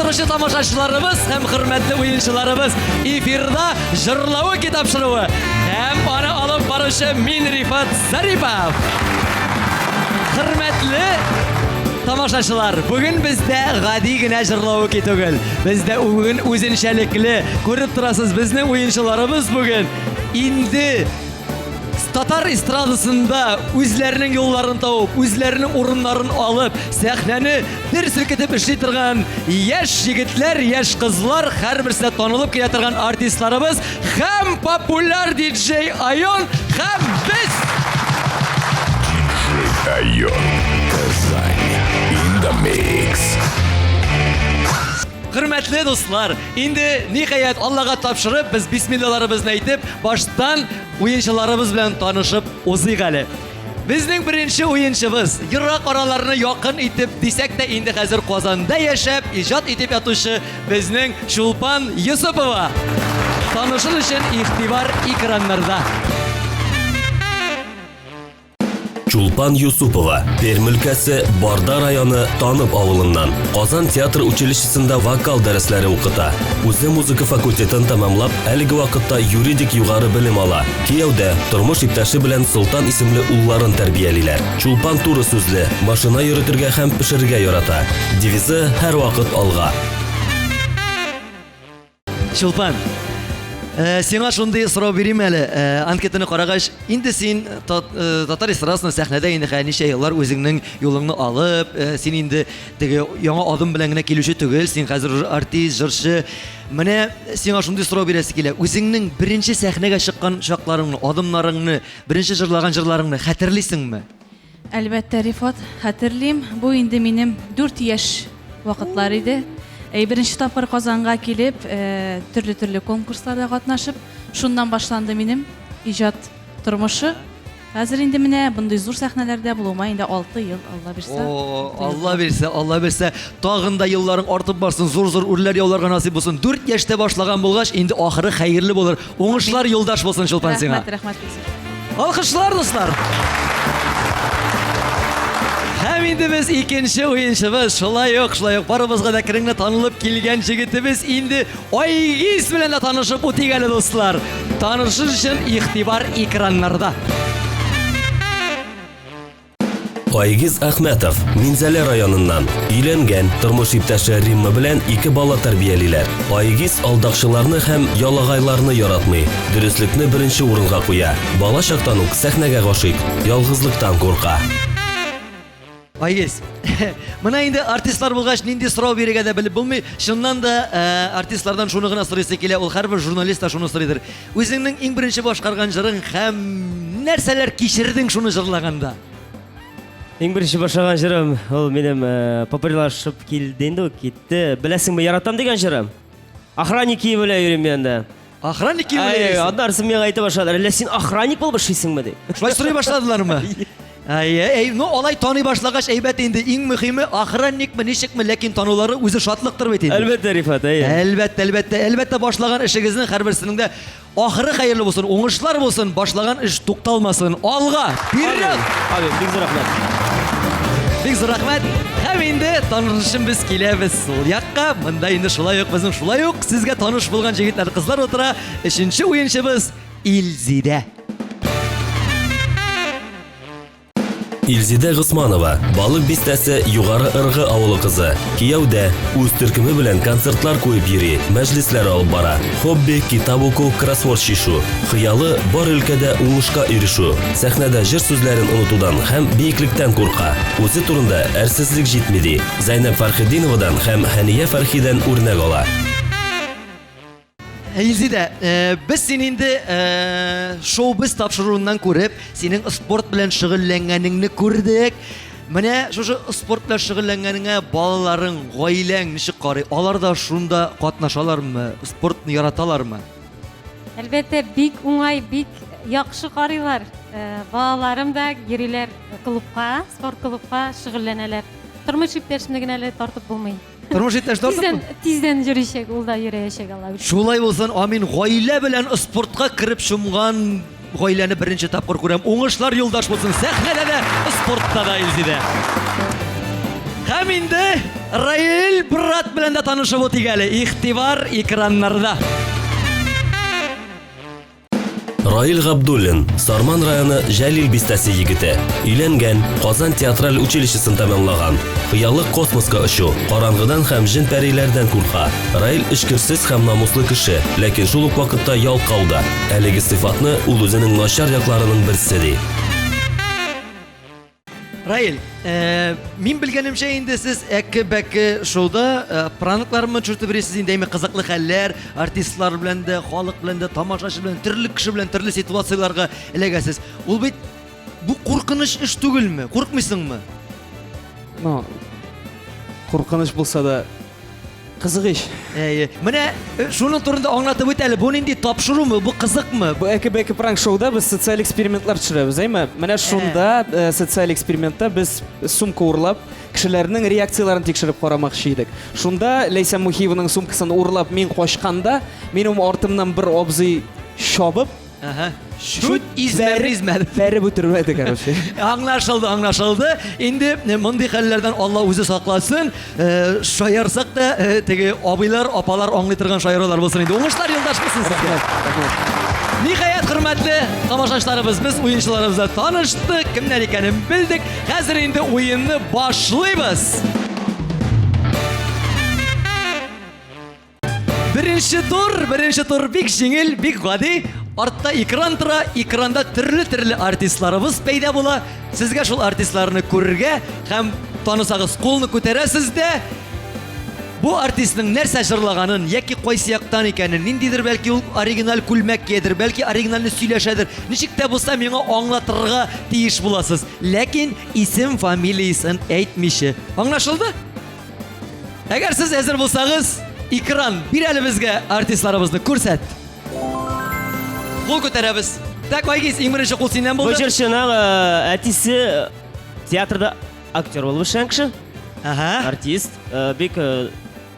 баручы тамашачыларыбыз һәм хөрмәтле уенчыларыбыз, эфирда Җырлавы тапшыруы һәм аны алып баручы мин Рифат Зарипов. Хөрмәтле тамашачылар, бүген бездә гади генә җырлавы түгел. Бездә бүген үзенчәлекле, күреп торасыз, безнең уенчыларыбыз бүген инде татар эстрадасында үзләренең юлларын табып, үзләренең урыннарын алып, сәхнәне дер селкетеп эшли торган яшь егетләр, яшь кызлар, һәрберсе танылып килә торган артистларыбыз һәм популяр диджей Айон һәм без! Диджей Айон, Казань, in the mix. Хөрмәтле дуслар, инде ниһаять Аллага тапшырып, без бисмиллаларыбызны әйтеп, баштан уенчыларыбыз белән танышып узыйк әле. Безнең беренче уенчыбыз, ерак араларны якын итеп дисәк тә инде хәзер Казанда яшәп, иҗат итеп ятучы безнең Чулпан Йосыпова. Танышыр өчен игътибар экраннарда. Чулпан Юсупова, Пермь өлкәсе, Барда районы Танып авылыннан. Казан театр училищесында вокал дәресләре укыта. Үзе музыка факультетын тәмамлап, әлеге вакытта юридик югары белем ала. Кияүдә, тормыш иптәше белән Солтан исемле улларын тәрбиялиләр. Чулпан туры сүзле, машина йөретергә һәм пешерергә ярата. Девизы һәрвакыт алга. Чулпан, э, сиңа шундый сорау бирим әле. Э, анкетаны карагач, инде син э, татар эстрадасында сәхнәдә инде хәзер ничә еллар үзеңнең юлыңны алып, син инде теге яңа адым белән генә килүче түгел, син хәзер уже артист, җырчы. Менә сиңа шундый сорау бирәсе килә. Үзеңнең беренче сәхнәгә чыккан чакларыңны, адымнарыңны, беренче җырлаган җырларыңны хәтерлисеңме? Әлбәттә, Рифат, хәтерлим. Бу инде минем 4 яшь вакытлар иде. Әй, беренче тапкыр Казанга килеп, э, төрле-төрле конкурсларда катнашып, шуннан башланды минем иҗат тормышы. Хәзер инде менә мондый зур сәхнәләрдә булуыма инде 6 ел, Алла бирсә. О, Алла бирсә, Алла бирсә, тагын да елларың артып барсын, зур-зур үрләр яуларга насыйп булсын. 4 яшьтә башлаган булгач, инде ахыры хәерле булыр. Уңышлар юлдаш булсын, Чулпан сиңа. Рәхмәт, рәхмәт бик зур. Алкышлар, дуслар! Һәм инде без икенче уенчыбыз, шулай ук, шулай ук барыбызга да кереңне танылып килгән җегетебез инде Айгиз белән дә танышып үтик әле, дуслар. Танышыр өчен игътибар экраннарда. Айгиз Әхмәтов, Минзәлә районыннан. Өйләнгән, тормыш иптәше Римма белән ике бала тәрбиялиләр. Айгиз алдакчыларны һәм ялагайларны яратмый, дөреслекне беренче урынга куя. Бала чактан ук сәхнәгә гашыйк, ялгызлыктан курка. Айгиз, менә инде артистлар булгач, нинди сорау бирергә дә белеп булмый. Чыннан да, э, артистлардан шуны гына сорыйсы килә, ул һәрбер журналист та шуны сорыйдыр. Үзеңнең иң беренче башкарган җырың һәм нәрсәләр кичердең шуны җырлаганда? Иң беренче башлаган җырым ул минем э, популярлашып килде инде ул китте. Беләсеңме, яратам дигән җырым. Охранник киеме белән йөрим мин анда. Охранник киеме белән Әй, йөрисең? аннары миңа әйтә башладылар, әллә син охранник булып эшлисеңме дип. Шулай сорый башладылармы? Әй, әй, ну алай таный башлагач әйбәт инде. Иң мөһиме охранникмы, ничекме, ләкин танулары үзе шатлыктыр бит инде. Әлбәттә, Рифат, әйе. Әлбәттә, әлбәттә, әлбәттә башлаган эшегезнең һәрберсенең дә ахыры хәерле булсын, уңышлар булсын, башлаган эш тукталмасын. Алга, вперед! Амин, бик зур рәхмәт. Бик зур рәхмәт. Һәм инде танышым без киләбез сул якка. Монда инде шулай ук безнең шулай ук сезгә таныш булган җегетләр, кызлар утыра. Өченче уенчыбыз Илзидә. Илзидә Госманова, Балык бистәсе Югары Ыргы авылы кызы. Кияүдә, үз төркеме белән концертлар куеп йөри, мәҗлесләр алып бара. Хобби, китап уку, кроссворд чишү. Хыялы, бар өлкәдә уңышка ирешү. Сәхнәдә җыр сүзләрен онытудан һәм биеклектән курка. Үзе турында әрсезлек җитми ди. Зәйнәб Фәрхетдиновадан һәм Хәния Фәрхидән үрнәк ала. Илзидә, э, без син инде э, шоу-без тапшыруыннан күреп, синең спорт белән шөгыльләнгәнеңне күрдек. Менә шушы спорт белән шөгыльләнгәнеңә балаларың, гаиләң ничек карый? Алар да шунда катнашалармы? Спортны яраталармы? Әлбәттә, бик уңай, бик яхшы карыйлар. Э, балаларым да йөриләр клубка, спорт клубка шөгыльләнәләр. Тормыш иптәшемне генә әле тартып булмый. Тормыш иптәш тартып? Тиздән, тиздән йөрәчәк, ул да йөрәячәк, Алла бирсә. Шулай булсын, амин. Гаилә белән спортка кереп чумган гаиләне беренче тапкыр күрәм. Уңышлар юлдаш булсын сәхнәдә дә, спортта да, Илзидә. Һәм инде Раил брат белән дә танышып үтик әле. Игътибар экраннарда. Раил Габдуллин, Сарман районы Җәлил бистәсе егете. Өйләнгән, Казан театраль училищесын тәмамлаган. Хыялы космоска очу, караңгыдан һәм җен-пәриләрдән курка. Раил эчкерсез һәм намуслы кеше, ләкин шул ук вакытта ялкау да. Әлеге сыйфатны ул үзенең начар якларының берсе ди. Раил, э, мин белгәнемчә инде сез әке-бәке шоуда э, пранклармы төшертеп йөрисез инде, әйме кызыклы хәлләр, артистлар белән дә, халык белән дә, тамашачы белән, төрле кеше белән төрле ситуацияләргә эләгәсез. Ул бит бу куркыныч эш түгелме? Куркмыйсыңмы? Ну, куркыныч булса да, Кызык ич. Әйе. Менә э, шуның турында аңлатып үт әле. Бу нинди тапшырумы? Бу кызыкмы? Бу әке-бәке пранк шоуда без социаль экспериментлар төшерәбез, әйме? Менә шунда э, социаль экспериментта без сумка урлап, кешеләрнең реакцияләрен тикшереп карамакчы идек. Шунда Ләйсән Мухиеваның сумкасын урлап мин качканда, минем артымнан бер абзый чабып, Ага. Чуть измәде, измәде. Бәреп үтермәде, короче. Аңлашылды, аңлашылды. Инде э, мондый хәлләрдән Алла үзе сакласын. Э, шаярсак та, э, теге абыйлар, апалар аңлый торган шаярулар булсын инде. Уңышлар юлдаш булсын сезгә. Ниһаять, хөрмәтле тамашачыларыбыз, без уенчыларыбызда таныштык, кемнәр икәнен белдек. Хәзер инде уенны башлыйбыз. Беренче тур, беренче тур бик җиңел, бик гади. Артта экран тора, экранда төрле-төрле артистларыбыз пәйда була. Сезгә шул артистларны күрергә һәм танысагыз кулны күтәрәсез дә, бу артистның нәрсә җырлаганын яки кайсы яктан икәнен, ниндидер бәлки ул оригиналь күлмәк киядер, бәлки оригинальне сөйләшәдер. Ничек тә булса миңа аңлатырга тиеш буласыз. Ләкин исем, фамилиясен әйтмичә. Аңлашылды? Әгәр сез әзер булсагыз, экран бир әле безгә артистларыбызны күрсәт. Кул күтәрәбез. Так, Айгиз, иң беренче кул синнән Бу булды. җырчының э, әтисе э, театрда актер булып эшләгән кеше, Ага. артист, э, бик э,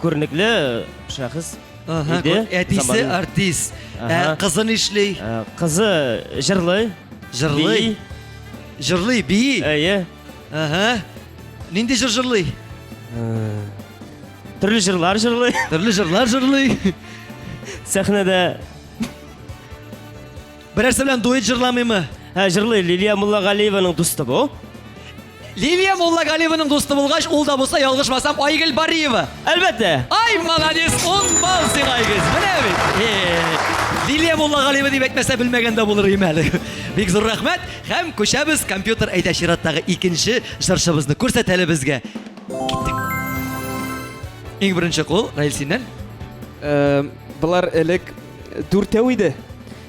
күренекле э, шәхес. Ага, иде әтисе заманында. артист. Ә, Ага. кызы нишли? Э, Кызы җырлый. Җырлый. бии. Җырлый, бии. Әйе. Ага. Нинди җыр җырлый? Төрле җырлар җырлый. Төрле җырлар җырлый. Сәхнәдә Берәрсе белән дуэт җырламыймы? Ә, җырлый Лилия Муллагалиеваның дусты бу. Лилия Муллагалиеваның дусты булгач, ул да булса ялгышмасам Айгөл Бариева. Әлбәттә. Ай, молодец, 10 балл сиңа, Айгөл. Менә бит. Э, Лилия Муллагалиева дип әйтмәсә белмәгән дә булыр идем әле. Бик зур рәхмәт. Һәм күчәбез, компьютер әйдә чираттагы икенче җырчыбызны күрсәт әле безгә. Киттек. Иң беренче кул, Раил синнән. Э, Болар элек дүртәү иде.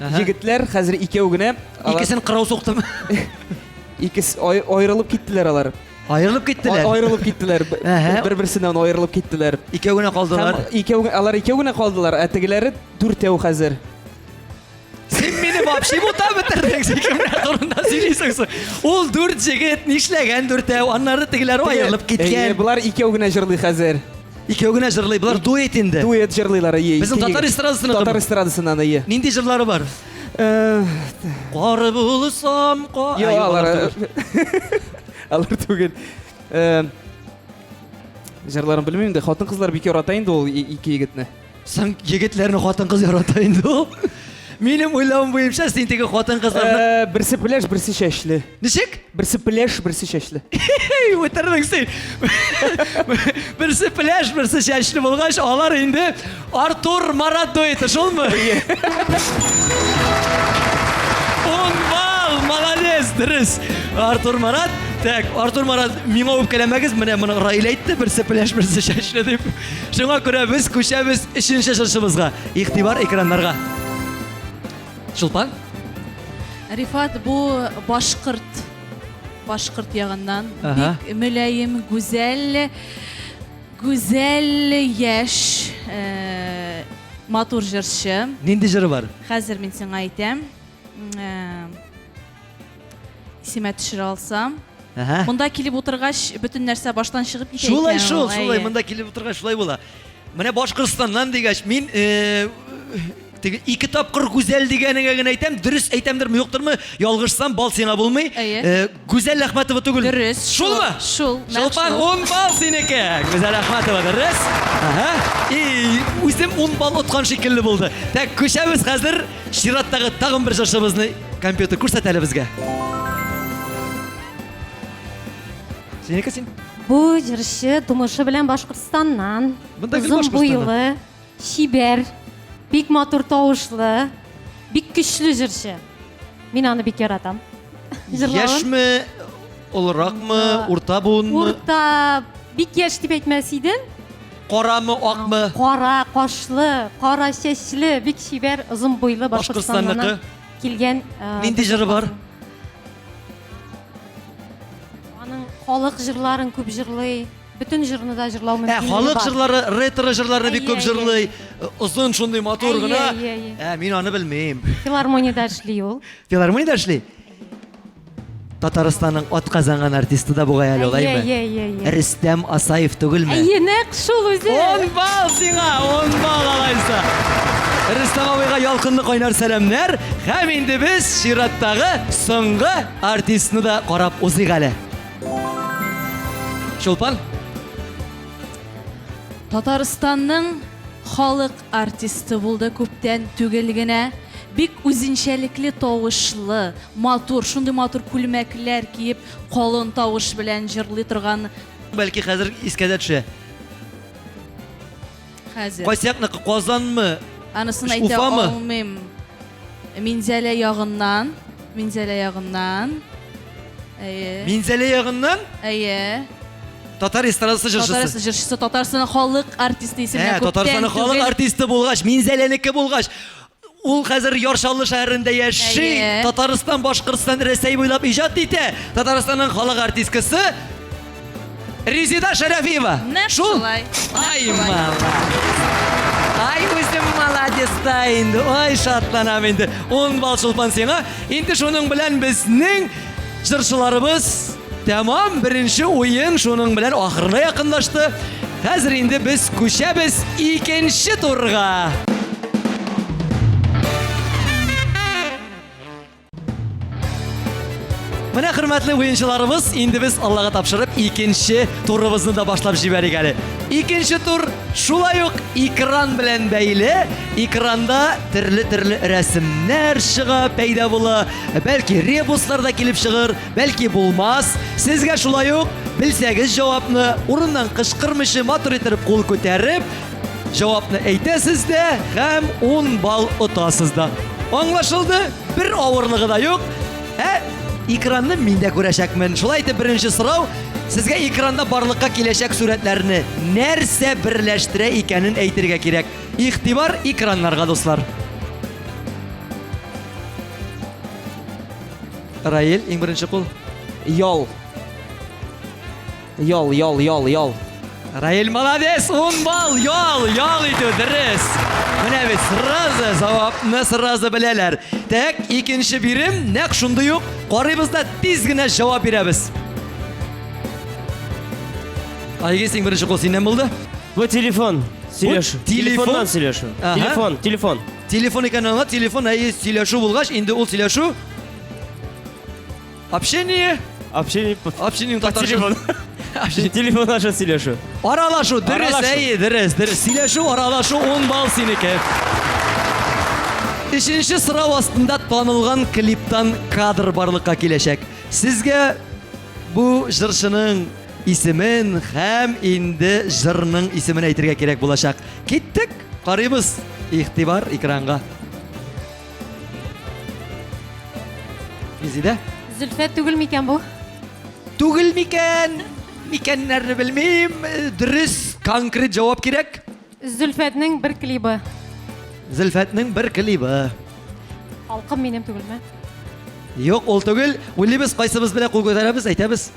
Ага. Егетләр хәзер икәү генә. Алар Икесен кырау суктым. икесе ай- аерылып киттеләр алар. Аерылып киттеләр. Аерылып киттеләр. Әһә. Бер-берсеннән аерылып киттеләр. Икәү генә калдылар. Һәм икәү, алар икәү генә калдылар, ә тегеләре дүртәү хәзер. Син мине вообще бутап бетердең, син кемнәр турында сөйлисең соң? Ул дүрт җегет нишләгән дүртәү, аннары тегеләр аерылып Әйе, киткән. болар икәү генә җырлый хәзер. Икәү генә җырлый, болар дуэт инде. Дуэт җырлыйлар, әйе. Безнең ике татар егет. эстрадасыныкымы? Татар эстрадасыннан, әйе. Нинди җырлары бар? Э, Кар булсам, ка... Юк, Ай, алар алар түгел. алар түгел. Э, Җырларын белмим инде. Хатын-кызлар бик ярата инде ул ике егетне. Соң егетләрне хатын-кыз ярата инде ул. Минем уйлавым буенча син теге хатын-кызларны Э, Берсе пеләш, берсе чәчле. Ничек? Берсе пеләш, берсе чәчле. Эй, үтердең син. Берсе пеләш, берсе чәчле булгач, алар инде Артур Марат дуэты, шулмы? Ун балл, молодец, дөрес. Артур Марат. Так, Артур Марат, миңа үпкәләмәгез, менә моны Раил әйтте, берсе пеләш, берсе чәчле дип. Шуңа күрә без күчәбез өченче җырчыбызга. Игътибар экраннарга. Чулпан? Рифат бу башкорт башкорт ягыннан Ага. бик мөлаем, гүзәл, гүзәл яшь, э, матур җырчы. Нинди җыры бар? Хәзер мин сиңа әйтәм. Э, Исемә төшерә алсам. Ага. Монда килеп утыргач, бөтен нәрсә баштан чыгып китә Шулай икән шул, ул, шулай әйе. монда килеп утыргач шулай була. Менә Башкортстаннан дигәч, мин э, Теге ике тапкыр Гүзәл дигәнеңә генә әйтәм, дөрес әйтәмдерме, юктырмы, ялгышсам, бал сиңа булмый. Әйе. Э, Гүзәл Әхмәтова түгел. Дөрес. Шулмы? Шул. нәкъ Чулпан, шул. 10 балл синеке. Гүзәл Әхмәтова, дөрес. Ага. И, үзем 10 балл откан шикелле булды. Так, күчәбез хәзер чираттагы тагын бер җырчыбызны компьютер күрсәт әле безгә. Синеке син? Бу җырчы тумышы белән Башкортстаннан. Монда гел Озын Башкортстаннан. буйлы, чибәр, бик матур тавышлы, бик көчле җырчы. Мин аны бик яратам. Җырлавын. Яшьме, олыракмы, урта буынмы, Урта, бик яшь дип әйтмәс идем. карамы, акмы? Кара кашлы, кара чәчле, бик чибәр, озын буйлы Башкортстанныкы. Башкортстаннан килгән. э, Нинди җыры бар? Аның халык җырларын күп җырлый. Бөтен җырны да җырлау Ә, мөмкинлеге халык бар. җырлары, ретро җырларны бик Әйе, күп әйе. җырлый. Озын шундый матур Әйе, гына. әйе, әйе. Ә, мин аны белмим. Филармониядә эшли ул. Филармониядә эшли? Татарстанның атказанган артисты да бугай әле, Әйе, алаймы? әйе, әйе, әйе. Рөстәм Асаев түгелме? Әйе, нәкъ шул үзе. 10 балл сиңа, 10 балл алайса. Рөстәм абыйга ялкынлы кайнар сәламнәр. Һәм инде без чираттагы соңгы артистны да карап узыйк әле. Чулпан, Татарстанның халык артисты булды күптән түгел генә. Бик үзенчәлекле тавышлы, матур, шундый матур күлмәкләр киеп, калын тавыш белән җырлый торган бәлки хәзер искә дә төшә. хәзер. Кайсы якныкы? Казанмы? Анысын әйтә Уфамы? алмыйм. Минзәлә ягыннан, Минзәлә ягыннан. Әйе. Минзәлә ягыннан Әйе. татар эстрадасы җырчысы. Татарстан җырчысы, Татарстанның халык артисты исеменә Ә, Татарстанның күптән халык түгел. артисты булгач, Минзәләнеке булгач, ул хәзер Яр Чаллы шәһәрендә яши, Әйе. Татарстан, Башкортстан, Рәсәй буйлап иҗат итә. Татарстанның халык артисткасы Резида Шәрәфиева. Нәкъ Шул. шулай. Нәкъ Ай, шулай. молодец. Ай, үзем молодец та инде. Ай, шатланам инде. 10 балл Чулпан сиңа. Инде шуның белән безнең җырчыларыбыз тәмам беренче уен шуның белән ахырына якынлашты. Хәзер инде без күчәбез икенче турга. Менә хөрмәтле уенчыларыбыз, инде без Аллага тапшырып икенче турыбызны да башлап җибәрик әле. Икенче тур шулай ук экран белән бәйле. Экранда төрле-төрле рәсемнәр чыга, пәйда була. Бәлки ребуслар да килеп чыгыр, бәлки булмас. Сезгә шулай ук белсәгез җавапны урыннан кычкырмыйча матур итеп кул күтәреп, җавапны әйтәсез дә һәм 10 балл отасыз да. Аңлашылды? Бер авырлыгы да юк. Ә экранны мин дә күрәчәкмен. Шулай итеп беренче сорау сезгә экранда барлыкка киләчәк сурәтләрне нәрсә берләштерә икәнен әйтергә кирәк. Игътибар экраннарга, дуслар. Раил, иң беренче кул. Ял. Ял, ял, ял, ял. Раил молодец, 10 балл, ял, ял итү, дөрес. Менә бит сразу җавапны сразу беләләр. Так, икенче бирем нәкъ шундый ук. Карыйбыз да тиз генә җавап бирәбез. Айгиз, иң беренче кул синнән булды. Бу телефон. Сөйләшү. телефон? Телефоннан сөйләшү. Ага. Телефон, телефон. Телефон икәнен аңла, телефон әйе сөйләшү булгач, инде ул сөйләшү Общение, Общение по общение по татарча. телефону. Общение. Телефон аша сөйләшү. Аралашу, дөрес, Аралашу. әйе, дөрес, дөрес. Сөйләшү, аралашу 10 балл синеке. Өченче сорау астында танылган клиптан кадр барлыкка киләчәк. Сезгә бу җырчының исемен һәм инде җырның исемен әйтергә кирәк булачак. Киттек, карыйбыз. Игътибар экранга. Резидә? Зөлфәт түгел микән бу? Түгел микән? Микәннәрне белмим. Дөрес, конкрет җавап кирәк. Зөлфәтнең бер клибы. Зөлфәтнең бер клибы. Халкым минем түгелме? Юк, ул түгел. Уйлыйбыз, кайсыбыз белән кул күтәрәбез, әйтәбез.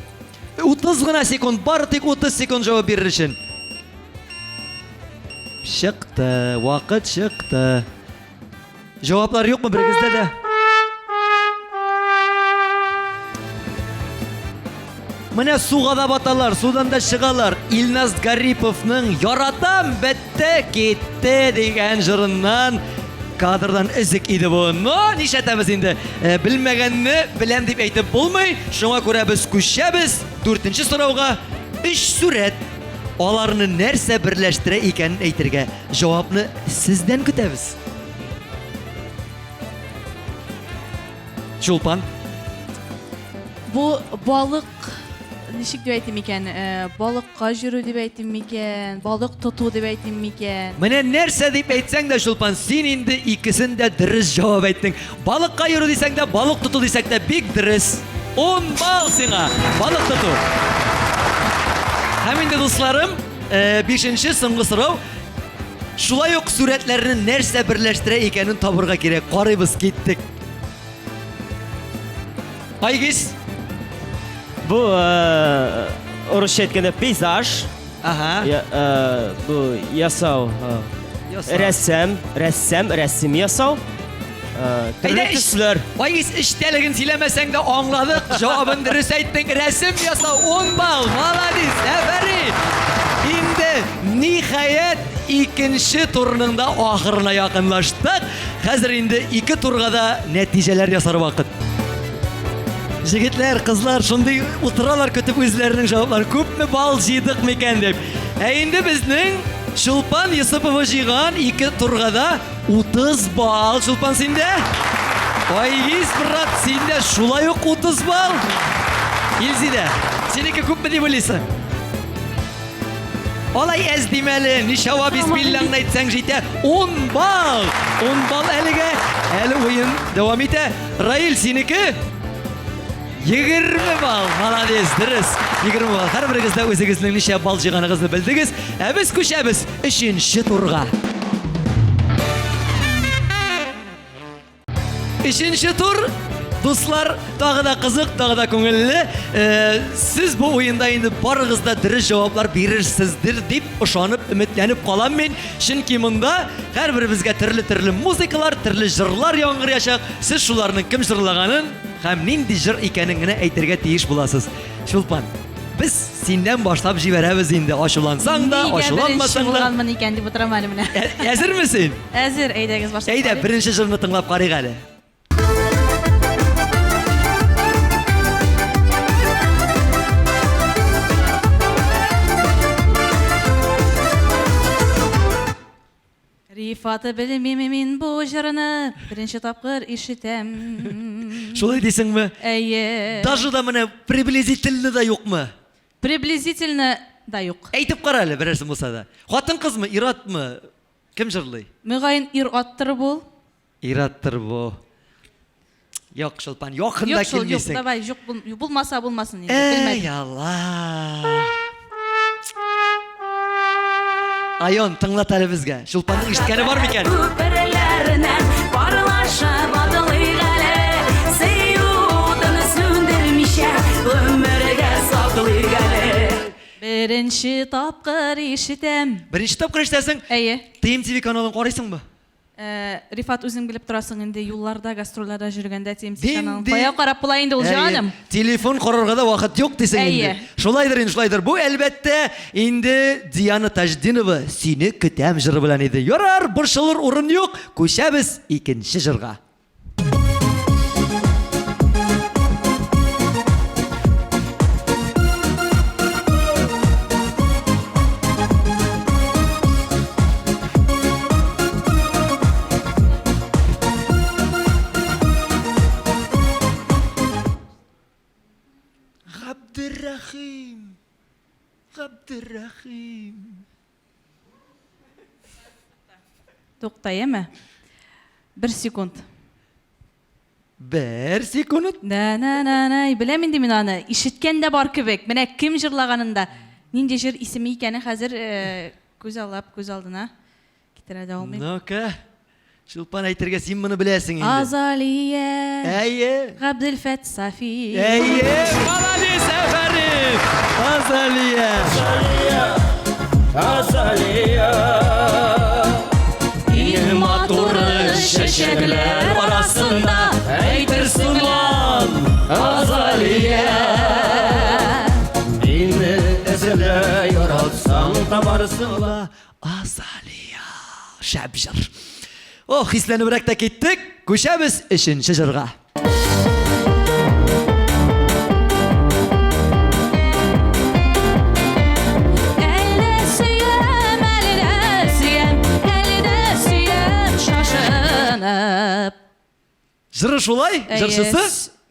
30 гына секунд, бары тик 30 секунд җавап бирер өчен. Чыкты, вакыт чыкты. Җаваплар юкмы берегездә дә? Менә суга да баталар, судан да чыгалар. Илназ Гариповның «Яратам, бетте, китте» дигән җырыннан Кадрдан өзек иде бу. Но нишләтәбез инде? Э, белмәгәнне беләм дип әйтеп булмый. Шуңа күрә без күчәбез дүртенче сорауга. Өч сурәт. Аларны нәрсә берләштерә икәнен әйтергә. Җавапны сездән көтәбез. Чулпан. Бу балык ничек дип әйтим икән? Э, балыкка йөрү дип әйтим микән? Балык тоту дип әйтим микән? Менә нәрсә дип әйтсәң дә, Чулпан, син инде икесен дә дөрес җавап әйттең. Балыкка йөрү дисәң дә, балык тоту дисәк тә бик дөрес. 10 балл сиңа. Балык тоту. Һәм инде дусларым, э, бишенче соңгы сорау. Шулай ук сурәтләрне нәрсә берләштерә икәнен табырга кирәк. Карыйбыз, киттек. Айгиз. Бу э, урысча әйткәндә пейзаж. Ага. Я, э, бу ясау. Э, Ясау. Рәсем, рәссам, рәсем ясау. Э, төрле Әйдә, эш- төсләр. Айгиз, эчтәлеген сөйләмәсәң дә аңладык. Җавабын дөрес әйттең. Рәсем ясау 10 балл. Молодец. Афәрин. Инде ниһаять икенче турның да ахырына якынлаштык. Хәзер инде ике турга да нәтиҗәләр ясар вакыт. Җегетләр, кызлар шундый утыралар көтеп үзләренең җавапларын. Күпме балл җыйдык микән дип. Ә инде безнең Чулпан Йосыпова җыйган ике турга да 30 балл. Чулпан синдә? Айгиз, брат, синдә шулай ук 30 балл. Илзидә, синеке күпме дип уйлыйсың? Алай әз димәле, ничава бисмиллаңны әйтсәң җитә. 10 балл! 10 балл әлегә. Әле уен дәвам итә. Раил, синеке? 20 балл. Молодец, дөрес. 20 балл. Һәрберегез дә үзегезнең ничә балл җыйганыгызны белдегез. Ә без күчәбез өченче турга. Өченче тур, дуслар, тагы да кызык, тагы да күңелле. Э, сез бу уенда инде барыгыз да дөрес җаваплар бирерсездер дип ышанып, өметләнеп калам мин. Чөнки монда һәрберебезгә төрле-төрле музыкалар, төрле җырлар яңгыраячак. Сез шуларның кем җырлаганын һәм нинди җыр икәнен генә әйтергә тиеш буласыз. Чулпан, без синнән башлап җибәрәбез инде. Ачулансаң да, Нигә беренче ачуланмасаң да. булганмын икән дип утырам әле менә. Ә- Әзерме син? Әзер, әйдәгез башлап. Әйдә, карыйк. беренче җырны тыңлап карыйк әле. Рифаты белмим мин бу җырны беренче тапкыр ишетәм. Шулай дисеңме? Әйе. Даже да менә приблизительно да юкмы? Приблизительно да юк. Әйтеп кара әле берәрсен булса да. Хатын-кызмы, ир-атмы? Кем җырлый? Мөгаен ир-аттыр бу. Ир-аттыр бу. Юк, Чулпан, якын да Юк шул, юк, килмисең. давай, юк, булмаса булмасын инде, Эй, белмәдем. Алла. Айон, тыңлат әле безгә. Чулпанның ишеткәне бар микән? Күперләреннән парлашып атлыйк әле. Сөю утын сүндермичә гомергә саклыйк әле. Беренче тапкыр ишетәм. Беренче тапкыр ишетәсең? Әйе. TMTV каналын карыйсыңмы? Э, Рифат, үзең белеп торасың инде, юлларда, гастрольләрдә йөргәндә TMT Динди. каналын кая карап була инде ул, Әйе. җаным? Телефон карарга да вакыт юк дисең инде. Әйе. Шулайдыр инде, шулайдыр. Бу әлбәттә инде Диана Таҗдинова Сине көтәм җыры белән иде. Ярар, борчылыр урын юк. Күчәбез икенче җырга. Габдеррәхим. Габдеррәхим. Тукта, яме? Бер секунд. Бер секунд. На на на на, беләм инде мин аны. Ишеткән дә бар кебек. Менә кем җырлаганын да, нинди җыр исеме икәнен хәзер э, күз аллап, күз алдына китерә дә алмыйм. Ну-ка. Чулпан әйтергә син моны беләсең инде. Азалия. Әйе. Габделфәт Сафи. Әйе, молодец, афәрин. Азалия. Азалия. Иң матур чәчәкләр арасында әйтерсең лан Азалия. Мине эзлә яратсаң табарсың ла Азалия. Шәп җыр. О, хисләнебрәк тә киттек. Күчәбез өченче җырга. Әле сөям, әле дә сөям, әле дә сөям шашынып. Җыры шулай? Җырчысы?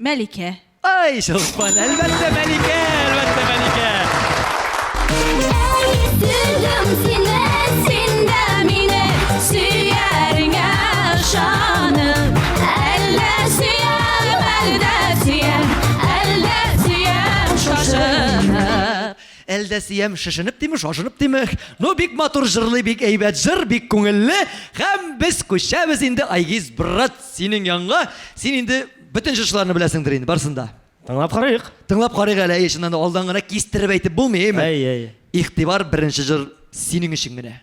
Мәликә. Ай, Чулпан, әлбәттә Мәликә, әлбәттә Мәликә. Әй, сөйдем сине, син дә мине сөяреңә ышанып. Әллә сөям, әле дә сөям, әле дә сөям шашынып. Әлдә сөям шешенеп дими, шашынып дими. Ну, бик матур җырлый, бик әйбәт җыр, бик күңелле. Һәм без күчәбез инде, Айгиз брат, синең янга. Син инде бөтен җырчыларны беләсеңдер инде, барысын да. Тыңлап карыйк. Тыңлап карыйк әле, әйе, чыннан да алдан гына кистереп әйтеп булмый, әйеме? Әй, әй. Игътибар, беренче җыр синең өчен генә.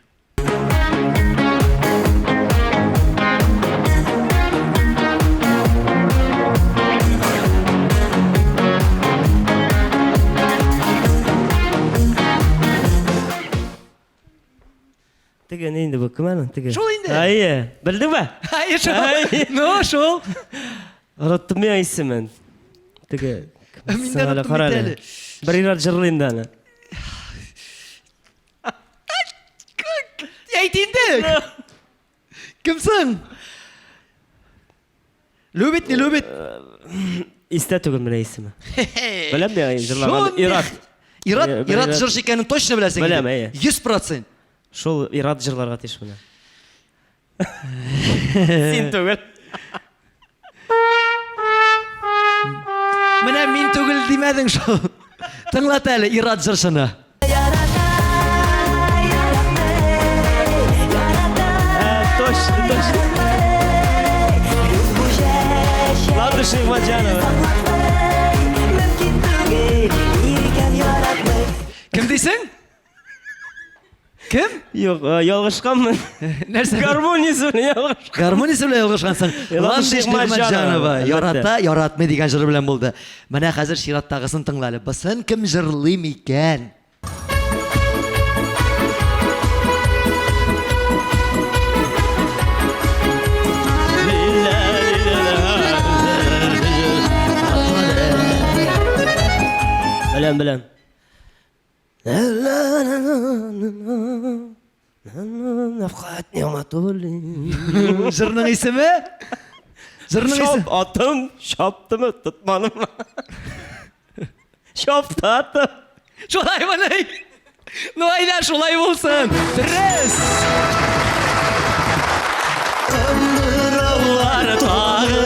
Теге ни инде бу? Кем әле? Теге. Шул инде. Әйе. Белдеңме? Әйе, шул. Әй. Ну, шул. Оныттым мин исемен. Теге. Мин дә Соң әле, оныттым кара бит әле. әле. Бер ир-ат җырлый инде аны. Әйт инде. Кем соң? Любит, не любит? Истә түгел менә исеме. Беләм мин җырлаган Шундый- ир-ат. Ират, Бер Ират ир-ат. җырчы икәнен точно беләсең. Беләм, инде. әйе. 100%. Шул ир-ат җырларга тиеш менә. Син түгел. Менә мин түгел димәдең шул. Тыңлат әле Ират җырчыны. Точно, точно. Ландыш Нигъмәтҗанова. Кем дисең? Кем? Юк, э, ялгышканмын. Нәрсә? Гармониясе белән ялгыш. Гармониясе белән ялгышкансың. Ландыш Ландыш Нигъмәтҗанова, Нигъмәтҗанова. әлбәттә. Ярата, яратмый дигән җыры белән булды. Менә хәзер чираттагысын тыңла әле. Бысын кем җырлый микән? Беләм, беләм. Нәфкать Нигъмәтуллин. Җырның исеме? Җырның исеме? Чап атым, чаптымы, тотмадымы? Чапты атым. Шулай мыни? Ну әйдә шулай булсын. Дөрес. Кыңгыраулар тагы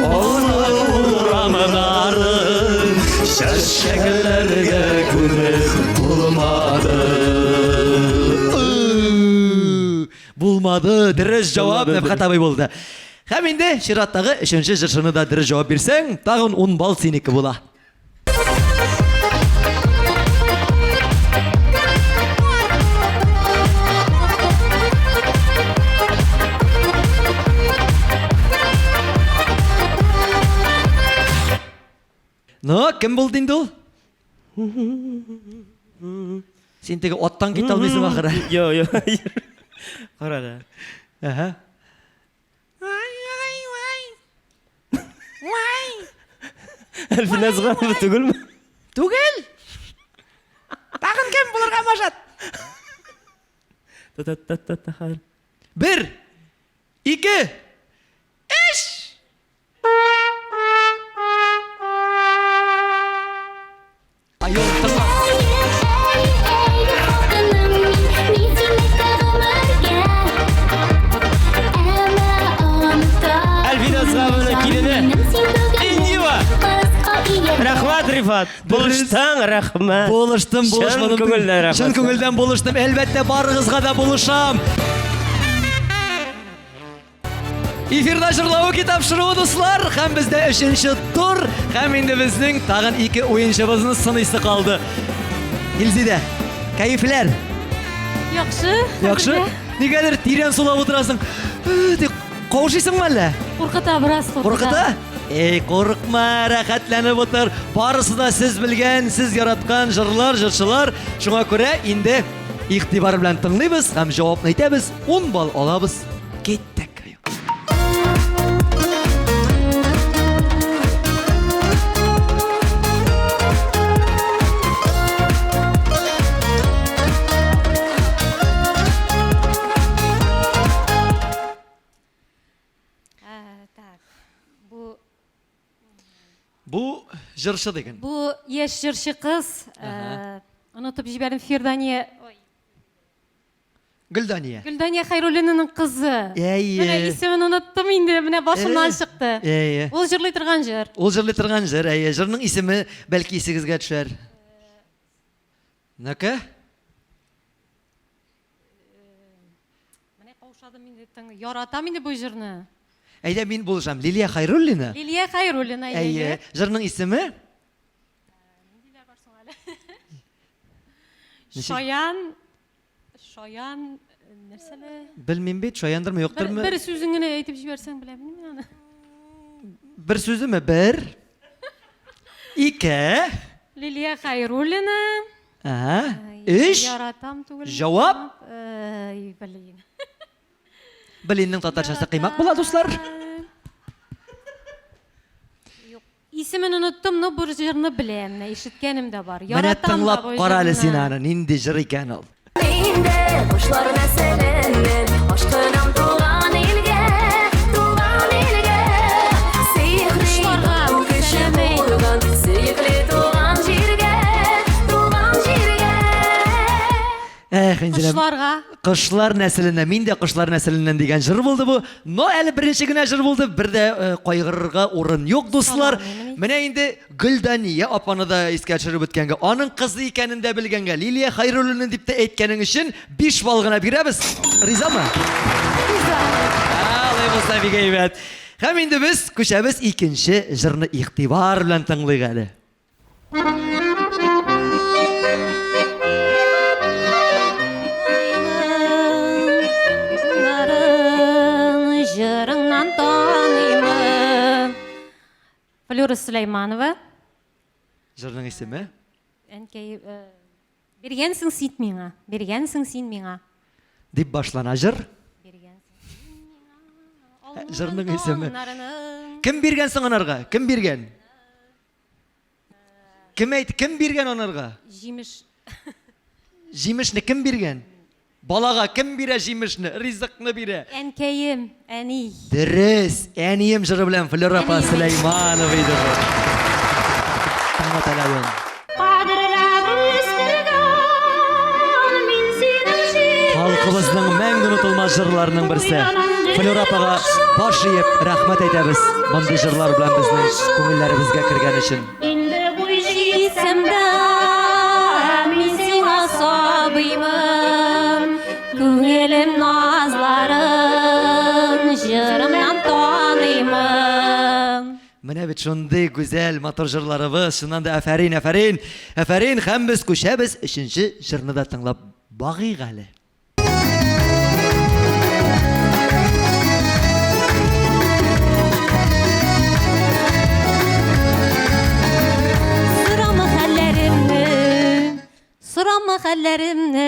авыл урамнарын чәчәкләргә күмеп булмады. Булмады. Дөрес җавап Нәфхәт абый булды. Һәм инде чираттагы өченче җырчыны да дөрес җавап бирсәң, тагын 10 балл синеке була. Ну, кем булды инде ул? Син теге аттан китә алмыйсың ахыры. Йо, йо. Кара әле. Әһә. Әлфинә Зганова түгелме? Түгел. Тагын кем булырга может? Та-та-та-та, хәзер. Бер, ике, өч. Айол, тыңла. Әлфинә Зганованың килене. Индива. Рәхмәт, Рифат. Булыштың, рәхмәт. Булыштым, Чын булышмадым. күңелдән рәхмәт. Чын күңелдән булыштым. Әлбәттә, барыгызга да булышам. Эфирда җырлавы тапшыруы, дуслар, һәм бездә өченче тур, һәм инде безнең тагын ике уенчыбызны сыныйсы калды. Илзидә, кәефләр? Яхшы. Яхшы? Нигәдер тирән сулап утырасың. Э, Дип каушыйсыңмы әллә? Куркыта бераз куркыта. Куркыта? Эй, курыкма, рәхәтләнеп утыр. Барысы да сез белгән, сез яраткан җырлар, җырчылар. Шуңа күрә инде игътибар белән тыңлыйбыз һәм җавапны әйтәбез. 10 балл алабыз. Киттек. Бу җырчы диген. Бу яшь җырчы кыз. Онытып җибәрдем, Фирдания. Ой. Гөлдания. Гөлдания Хәйруллинаның кызы. Әйе. Менә исемен оныттым инде, менә башымнан чыкты. Әйе. Ул җырлый торган җыр. Ул җырлый торган җыр, әйе. Җырның исеме бәлки исегезгә төшәр. Ну-ка. Менә каушадым инде, тың. Яратам инде бу җырны. Әйдә мин булышам. Лилия Хайруллина? Лилия Хайруллина, әйе. Җырның исеме? Ниндиләр бар соң әле? Шаян, шаян, нәрсәле? Белмим бит, шаяндырмы, юктырмы? Бер сүзен генә әйтеп җибәрсәң, беләм мин аны. Бер сүземе? Бер. Ике. Лилия Хайруллина. Ага. Өч. Яратам түгел. Җавап? Эй, блин. Блинның татарчасы кыймак була, дуслар. Юк. Исемен оныттым, но бу җырны беләм, менә ишеткәнем дә бар. Менә Яратам да тыңлап бу кара әле җырны. син аны, нинди җыр икән ул. Мин дә кошлар нәселеннән, ашкынам туган илгә, туган илгә. Сөекле Кошларга тату кеше сәлам әйт. булган, сөекле туган җиргә, туган җиргә. Эх, Инзилә. Кошларга. Кошлар нәселеннән, мин дә кошлар нәселеннән дигән җыр булды бу. Но әле беренче генә җыр булды, бер дә э, кайгырырга урын юк, дуслар. Менә инде Гөлдания апаны да искә төшереп үткәнгә, аның кызы икәнен дә белгәнгә, Лилия Хайруллина дип тә әйткәнең өчен 5 балл гына бирәбез. Ризамы? Риза. Алай булса бик әйбәт. Һәм инде без күчәбез икенче җырны игътибар белән тыңлыйк әле. Җырыңнан таныймын. Флюра Сөләйманова. Җырның исеме? Әнкәй, э, биргәнсең син миңа, биргәнсең син миңа. Дип башлана җыр. Биргәнсең син миңа. Э, җырның исеме. Таңнарының. Кем биргән соң анарга? Кем биргән? Кем әйт, кем биргән анарга? Җимеш. Җимешне кем биргән? Балага кем бирә җимешне, ризыкны бирә? Әнкәем, әни. Дөрес, әнием җыры белән Флера апа Сөләйманова иде бу. Тыңлат әле ул. Кадерләп үстергән мин синең җир. Халкыбызның мәңге онытылмас җырларының берсе. Флера апага баш иеп рәхмәт әйтәбез. Мондый җырлар белән безнең күңелләребезгә кергән өчен. Инде буй җитсәм дә, мин сиңа сабыймын. Күңелем назларын җырымнан таныймын. Менә бит шундый гүзәл, матур җырларыбыз. Чыннан да афәрин, афәрин, афәрин. Һәм без күчәбез өченче җырны да тыңлап багыйк әле. Сорама хәлләремне, сорама хәлләремне.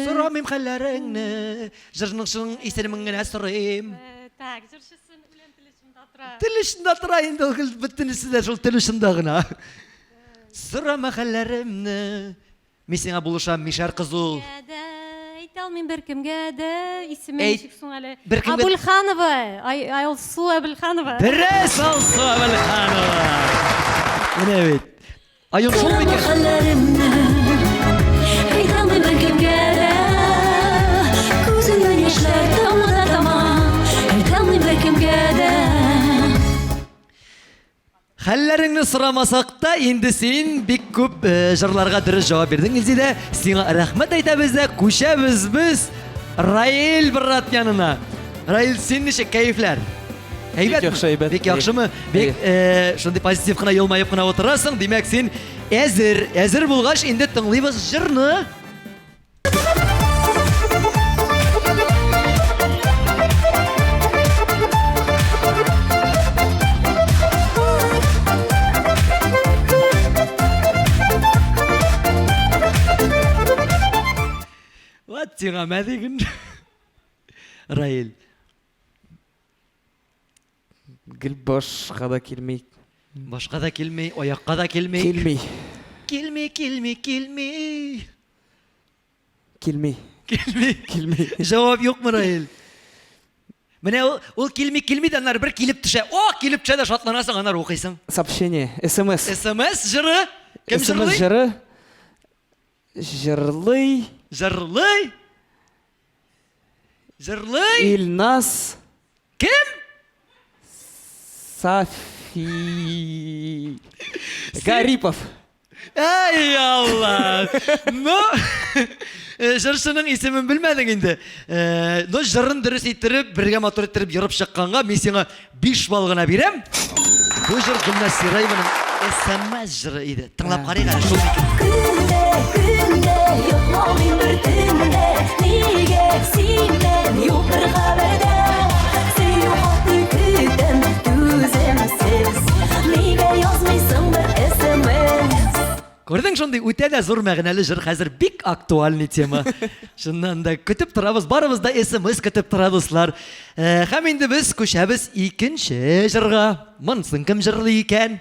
Сорамыйм хәлләреңне, җырның шуның исемен генә сорыйм. Э, так, җырчысын үләм тел очында тора. Тел очында тора инде ул гел бөтенесе дә шул тел очында гына. Сорама хәлләремне. Мин сиңа булышам, мишәр кыз ул. Дә, әйтә алмыйм беркемгә дә. Исеме Әйт. ничек соң әле? Беркемгә- Абульханова, Ай, Алсу Абульханова. Дөрес, Алсу Абульханова. Менә бит. Ай, ул шул микән? Хәлләремне әйтә алмыйм беркемгә дә. Күземнән яшьләр тама да тама. Әйтә алмыйм беркемгә дә. Хәлләреңне сорамасак та, инде син бик күп э, җырларга дөрес җавап бирдең, Илзидә. Сиңа рәхмәт әйтәбез дә, күчәбез без Раил брат янына. Раил, син ничек кәефләр? Әйбәтме? яхшы, әйбәт. Бик яхшымы? Бик э, шундый позитив кына елмаеп кына утырасың. Димәк, син әзер. Әзер булгач, инде тыңлыйбыз җырны. Вот сиңа мә диген. Раил. Гел башка да килми. Башка да килми, аякка да килми. Килми. Килми, килми, килми. Килми. Килми. Килми. Җавап юкмы, Раил? Менә ул, ул килми, килми дә аннары бер килеп төшә. О, килеп төшә дә шатланасың, аннары укыйсың. Сообщение, смс. СМС җыры. Кем SMS җырлый? җыры. Җырлый. Җырлый. Җырлый. Илназ. Кем? Сафи. Гарипов. Әй Алла! Ну, э, җырчының исемен белмәдең инде. Э, но җырын дөрес иттереп, бергә матур иттереп ерып чыкканга мин сиңа 5 балл гына бирәм. Бу җыр Гөлназ Сираеваның SMS җыры иде. Тыңлап карыйк әле шул микән. Көндә, көндә йокламыйм бер төндә Нигә синнән юк бер хәбәрдә Сөю хаты көтәм түземсез Нигә язмыйсың бер смс Күрдең шундый үтә дә зур мәгънәле җыр хәзер бик актуальный тема. Чыннан да көтеп торабыз, барыбыз да смс көтеп тора, дуслар. Э, һәм инде без күчәбез икенче җырга. Монысын кем җырлый икән?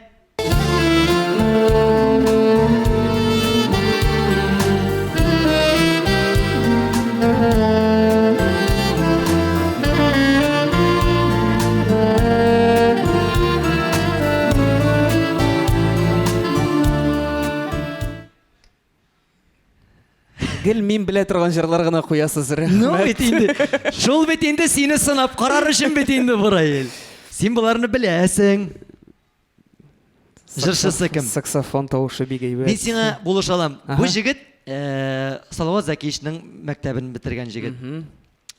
Гел мин белә торган җырлар гына куясыз, рәхмәт. Ну бит инде. Шул бит инде сине сынап карар өчен бит инде бу, Раил. Син боларны беләсең. Җырчысы кем? Саксофон тавышы бик әйбәт. Мин сиңа булыша алам. Бу җегет э, Салават Закиевичның мәктәбен бетергән җегет.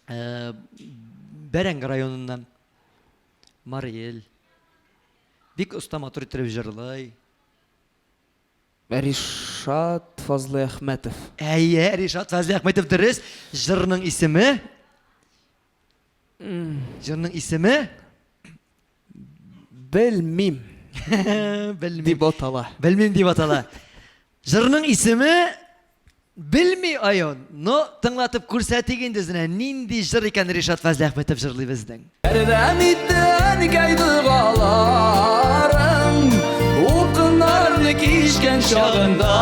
Э, Бәрәңге районыннан. Мариэль. Бик оста матур иттереп җырлый. Ришат Фазлыәхмәтов. Әйе, Ришат Фазлыәхмәтов дөрес. Җырның исеме? Җырның исеме? Белмим. Белмим. Дип атала. Белмим дип атала. Җырның исеме Белми Айон. Но тыңлатып күрсәтик инде үзенә нинди җыр икән Ришат Фазлыәхмәтов җырлый безнең. Ярдәм итте әнкәй догаларың, Упкыннарны кичкән чагында.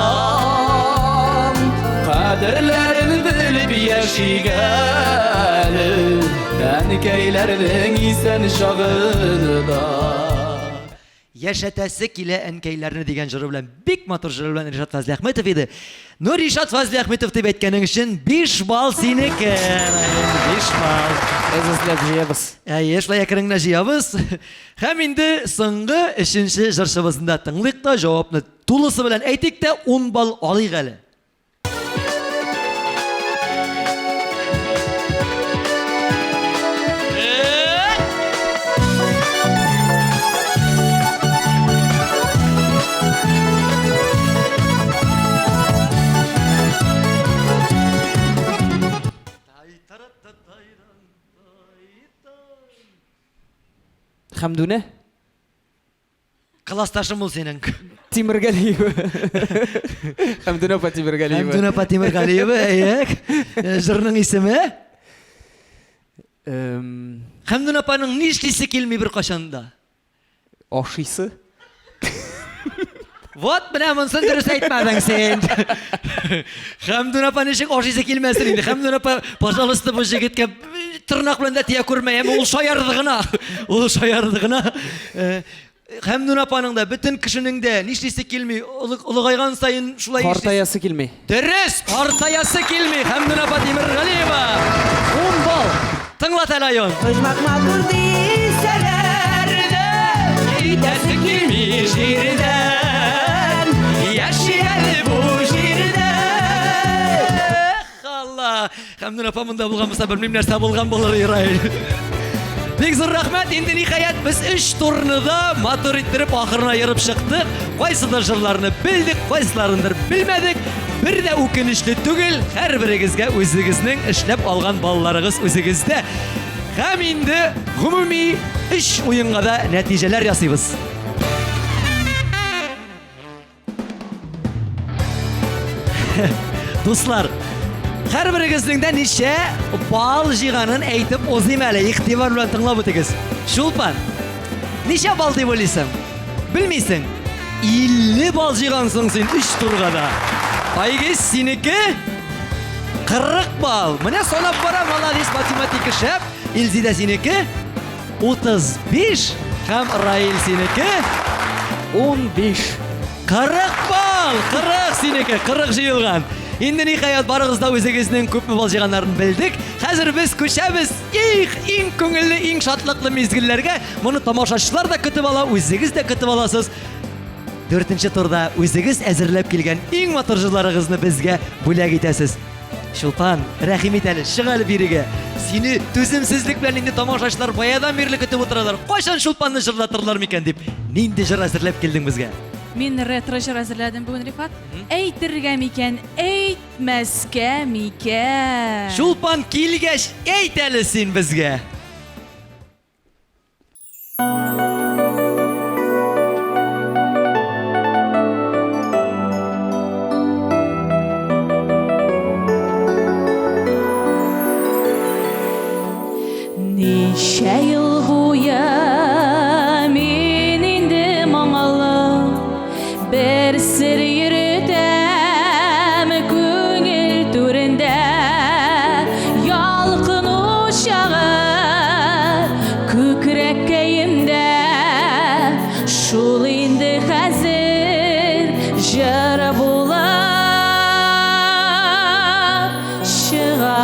Кадерләрен белеп яшик әле, Әнкәйләрнең исән чагында. Яшәтәсе килә әнкәйләрне дигән җыры белән бик матур җыры белән Ришат Фазлыәхмәтов иде. Ну, Ришат Фазлыәхмәтов дип әйткәнең өчен 5 балл синеке. 5 балл. Әз-әзләп җыябыз. Әйе, шулай әкрен генә җыябыз. Һәм инде соңгы өченче җырчыбызны да тыңлыйк та, җавапны тулысы белән әйтик тә, 10 балл алыйк әле. Хәмдүнә? Классташым ул синең. Тимергалиева. Хәмдүнә апа Тимергалиева. Хәмдүнә апа Тимергалиева, әйе. Э, җырның исеме? Хәмдүнә апаның ни эшлисе килми беркайчан да? Ашыйсы. Вот менә монысын дөрес әйтмәдең син. Хәмдүн апа ничек ашыйсы килмәсен инде. Хәмдүн апа, пожалуйста, бу җегеткә тырнак белән дә тия күрмә, әмма ул шаярды гына. Ул шаярды гына. Э, Хәмдүн апаның да, бөтен кешенең дә нишлисе килми, олыгайган саен шулай Картаясы килми. Дөрес, картаясы килми, Хәмдүн апа Тимергалиева. 10 балл. Тыңлат әле, Айон. Оҗмах матур дисәләр дә, китәсе килми җирдән. Яши әле бу җирдә. Эх, Алла. Хәмдүн апа монда булган булса, белмим нәрсә булган булыр Ираил. Бик зур рәхмәт. Инде ниһаять без өч турны да матур иттереп ахырына ерып чыктык. Кайсыдыр җырларны белдек, кайсыларындыр белмәдек. Бер дә үкенечле түгел, һәрберегезгә үзегезнең эшләп алган балларыгыз үзегездә. Һәм инде гомуми өч уенга да нәтиҗәләр ясыйбыз. Дуслар, һәрберегезнең дә ничә балл җыйганын әйтеп узыйм әле. Игътибар белән тыңлап үтегез. Чулпан, ничә балл дип уйлыйсың? Белмисең. 50 балл җыйгансың син 3 турга да. Айгиз, синеке 40 балл. Менә санап бара, молодец, математика шәп. Илзидә синеке 35 һәм Раил синеке 15. 40 балл! 40 синеке, 40 җыелган. Инде ниһаять барыгыз да үзегезнең күпме балл җыйганнарын белдек. Хәзер без күчәбез их, иң күңелле, иң шатлыклы мизгелләргә. Моны тамашачылар да көтеп ала, үзегез дә көтеп аласыз. Дүртенче турда үзегез әзерләп килгән иң матур җырларыгызны безгә бүләк итәсез. Чулпан, рәхим ит әле, чык әле бирегә. Сине түземсезлек белән инде тамашачылар баядан бирле көтеп утыралар. Кайчан Чулпанны җырлатырлар микән дип. Нинди җыр әзерләп килдең безгә? Мин ретро җыр әзерләдем бүген, Рифат. Әйтергә микән, әйтмәскә микән? Чулпан килгәч, әйт әле син безгә. Ничә ел буе мин инде моңлы бер сер йөртәм күңел түрендә ялкын учагы күкрәккәемдә шул инде хәзер җыр булып чыга.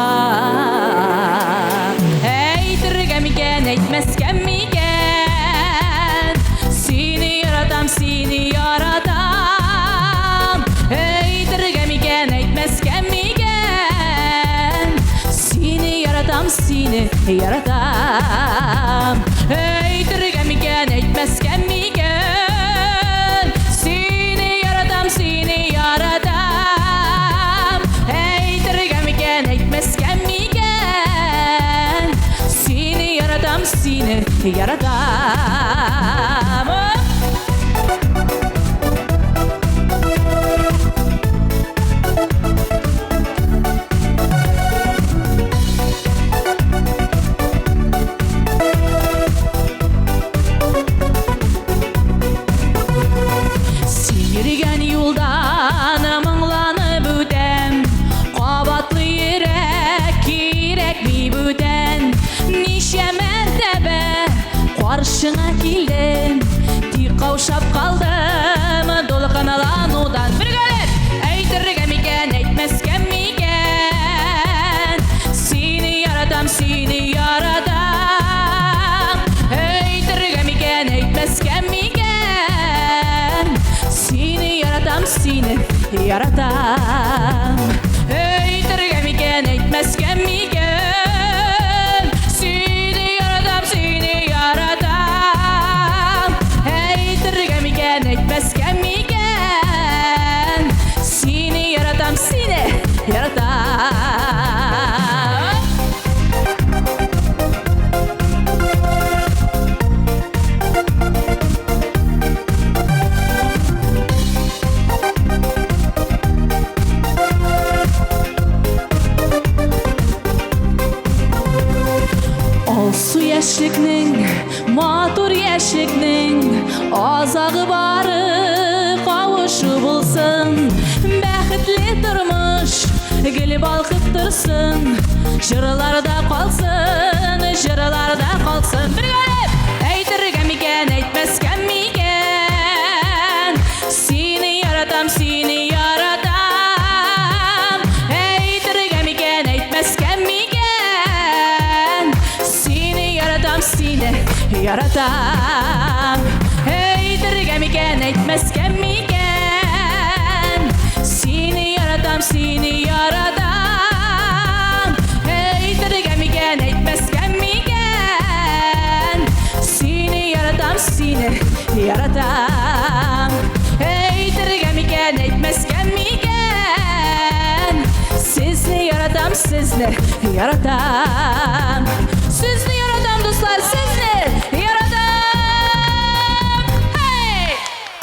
Әйтергә микән, әйтмәскә микән? Сине яратам, сине яратам. Әйтергә микән, әйтмәскә микән? Сине яратам, сине яратам. Әйтергә микән, әйтмәскә микән? Сине яратам, сине яратам. Әйтергә микән, әйтмәскә микән? Сине яратам, сине яратам. Син йөргән юлдан моңланып үтәм, Кабатлый йөрәк кирәкми бүтән. Ничә мәртәбә каршыңа килдем, Тик каушап калдым дулкынланудан. Бергәләп! Әйтергә микән, әйтмәскә микән? Сине яратам, сине яратам. Әйтергә микән, әйтмәскә микән? Сине яратам, сине яратам. Әйтергә микән, әйтмәскә микән? Сине яратам, сине яратам. Әйтергә микән, әйтмәскә микән? Сине яратам, сине яратам. Алсу яшьлекнең, матур яшьлекнең азагы бары кавышу булсын. Бәхетле тормыш гел балкып торсын. Җырларда калсын, җырларда калсын. Бергәләп! Әйтергә микән, әйтмәскә микән? Сине яратам, сине яратам. Әйтергә микән, әйтмәскә микән? Сине яратам, сине яратам. Әйтергә микән, әйтмәскә микән? Сине яратам, сине яратам. Әйтергә микән, әйтмәскә микән? Сине яратам, сине яратам. Әйтергә микән, әйтмәскә микән? Сезне яратам, сезне яратам. Сезне яратам, дуслар, сезне яратам. Hey!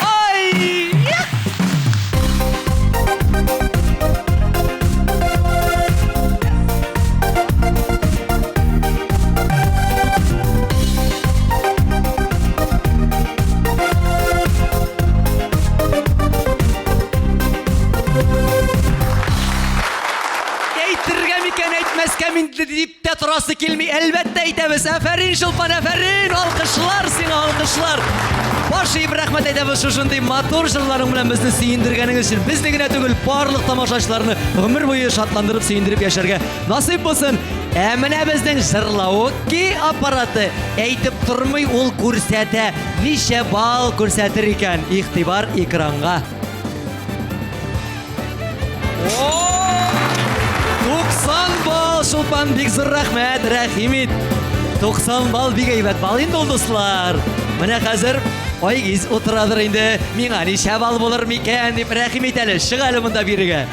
Ай! Әйтергә микән, әйтмәскә инде дип тә торасы килә. килми. Әлбәттә әйтәбез. Афәрин, Чулпан, афәрин! Алкышлар сиңа, алкышлар! Баш иеп рәхмәт әйтәбез шушындый матур җырларың белән безне сөендергәнең өчен. Безне генә түгел, барлык тамашачыларны гомер буе шатландырып, сөендереп яшәргә насыйп булсын. Ә менә безнең җырлавыки аппараты әйтеп тормый, ул күрсәтә. Ничә балл күрсәтер икән? Игътибар экранга. О! 90 балл, Чулпан, бик зур рәхмәт, рәхим ит. 90 балл бик әйбәт балл инде ул, дуслар. Менә хәзер Айгиз утырадыр инде. Миңа ничә балл булыр микән дип рәхим ит әле, чык әле монда бирегә.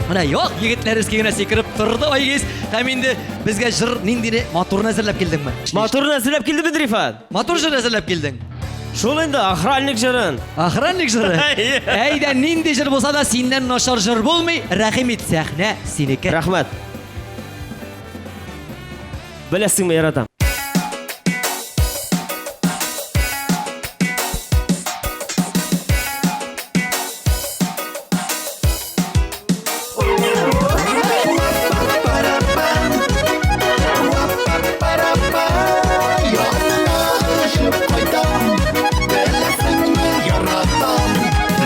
Менә як егетләр өскә генә сикереп торды Айгиз. Һәм инде безгә җыр ниндине матурны әзерләп килдеңме? Матурны әзерләп килдем инде, Рифат. Матур җыр әзерләп килдең. Шул инде, охранник җырын. Охранник җыры? Әйдә, нинди җыр булса да, синнән начар җыр булмый. Рәхим ит, сәхнә синеке. Рәхмәт. Беләсеңме, яратам.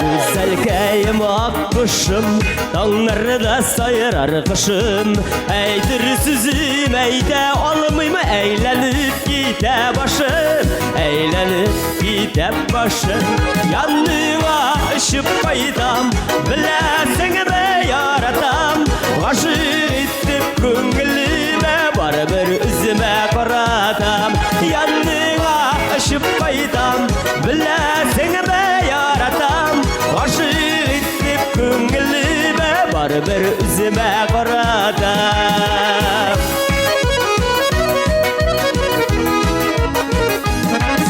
Гүзәлкәем, ак кошым, таңнарда сайрар кошым. Әйтер сүзем әйтә алмыйм, әйләнеп китә башым, әйләнеп китә башым. Яныңа очып кайтам, беләсеңме, яратам. Гашыйк итеп күңелемә, барыбер үземә каратам. Яныңа очып кайтам, беләсеңме, яратам. Гашыйк итеп күңелемә, барыбер үземә каратам.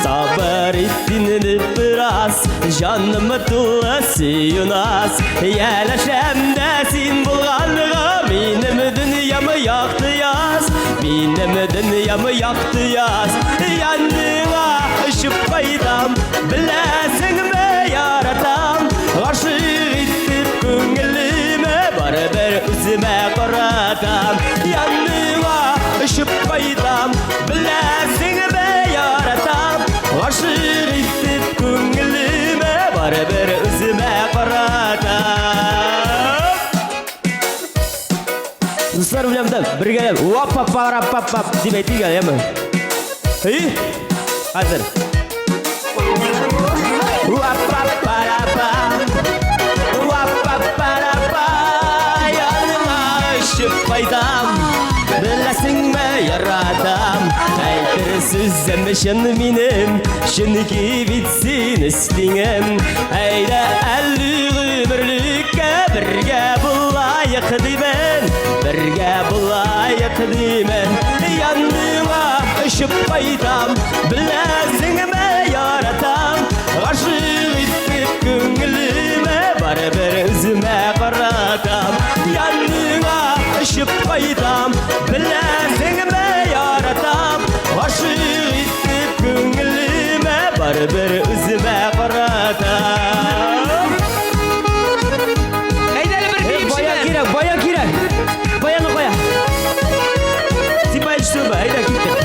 Сабыр ит инде бераз, җаным тулы сөю наз. Янәшәмдә син булганга, минем дөньям якты яз. Минем дөньям якты яз. Яныңа очып кайтам, беләсеңме, яратам. Гашыйк итеп күңелемә, барыбер үземә каратам. Яныңа очып кайтам, беләсеңме, яратам. Гашыйк итеп күңелемә, барыбер үземә каратам. Дуслар белән дә бергәләп вап-пап-пап-пап дип әйтик әле, яме. Әй, хәзер. Вап-пап-парапам, вап-пап-парапа, яныңа очып кайтам. Беләсеңме, яратам. Әйтер сүзем чын минем, чөнки бит син өстеңем. Әйдә әле гомерлеккә бергә булаек димен, бергә булаек димен. Яныңа очып кайтам, беләсеңме, яратам. Гашыйк итеп күңелемә, барыбер үземә каратам. Яныңа очып кайтам, беләсеңме, яратам. Гашыйк итеп күңелемә, барыбер үземә каратам. Әйдә әле бер биеп Баян җибәр. кирәк, баян кирәк. Баянны кая? Сипай төшүме? Әйдә киттек.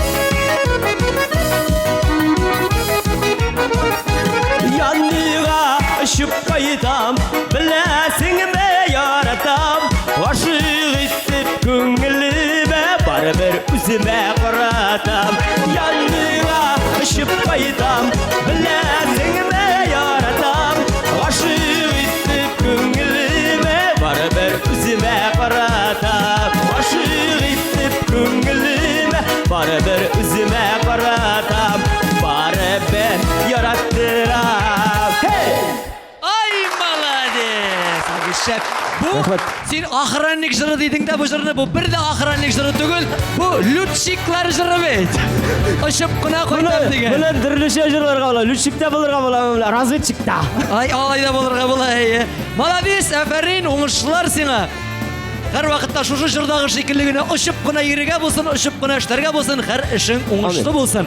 Яныңа очып кайтам, беләсеңме, яратам. Гашыйк итеп күңелемә, барыбер үземә каратам. Яныңа очып кайтам, беләсеңме, яратам. Гашыйк итеп күңелемә, барыбер үземә каратам. Гашыйк итеп күңелемә, барыбер үземә каратам. Барыбер яраттырам. Hey! Ай, молодец! Абый, шәп. Бу син охранник җыры дидең дә бу җырны, бу бер дә охранник җыры түгел, бу лютчиклар җыры бит. Очып кына кайтам дигән. Моны төрлечә җырларга була. Лютчик та булырга була, разведчик та. Ай, алай да булырга була, әйе. Молодец, афәрин, уңышлар сиңа. Һәр вакытта шушы җырдагы шикелле генә очып кына йөрергә булсын, очып кына эшләргә булсын, һәр эшең уңышлы булсын.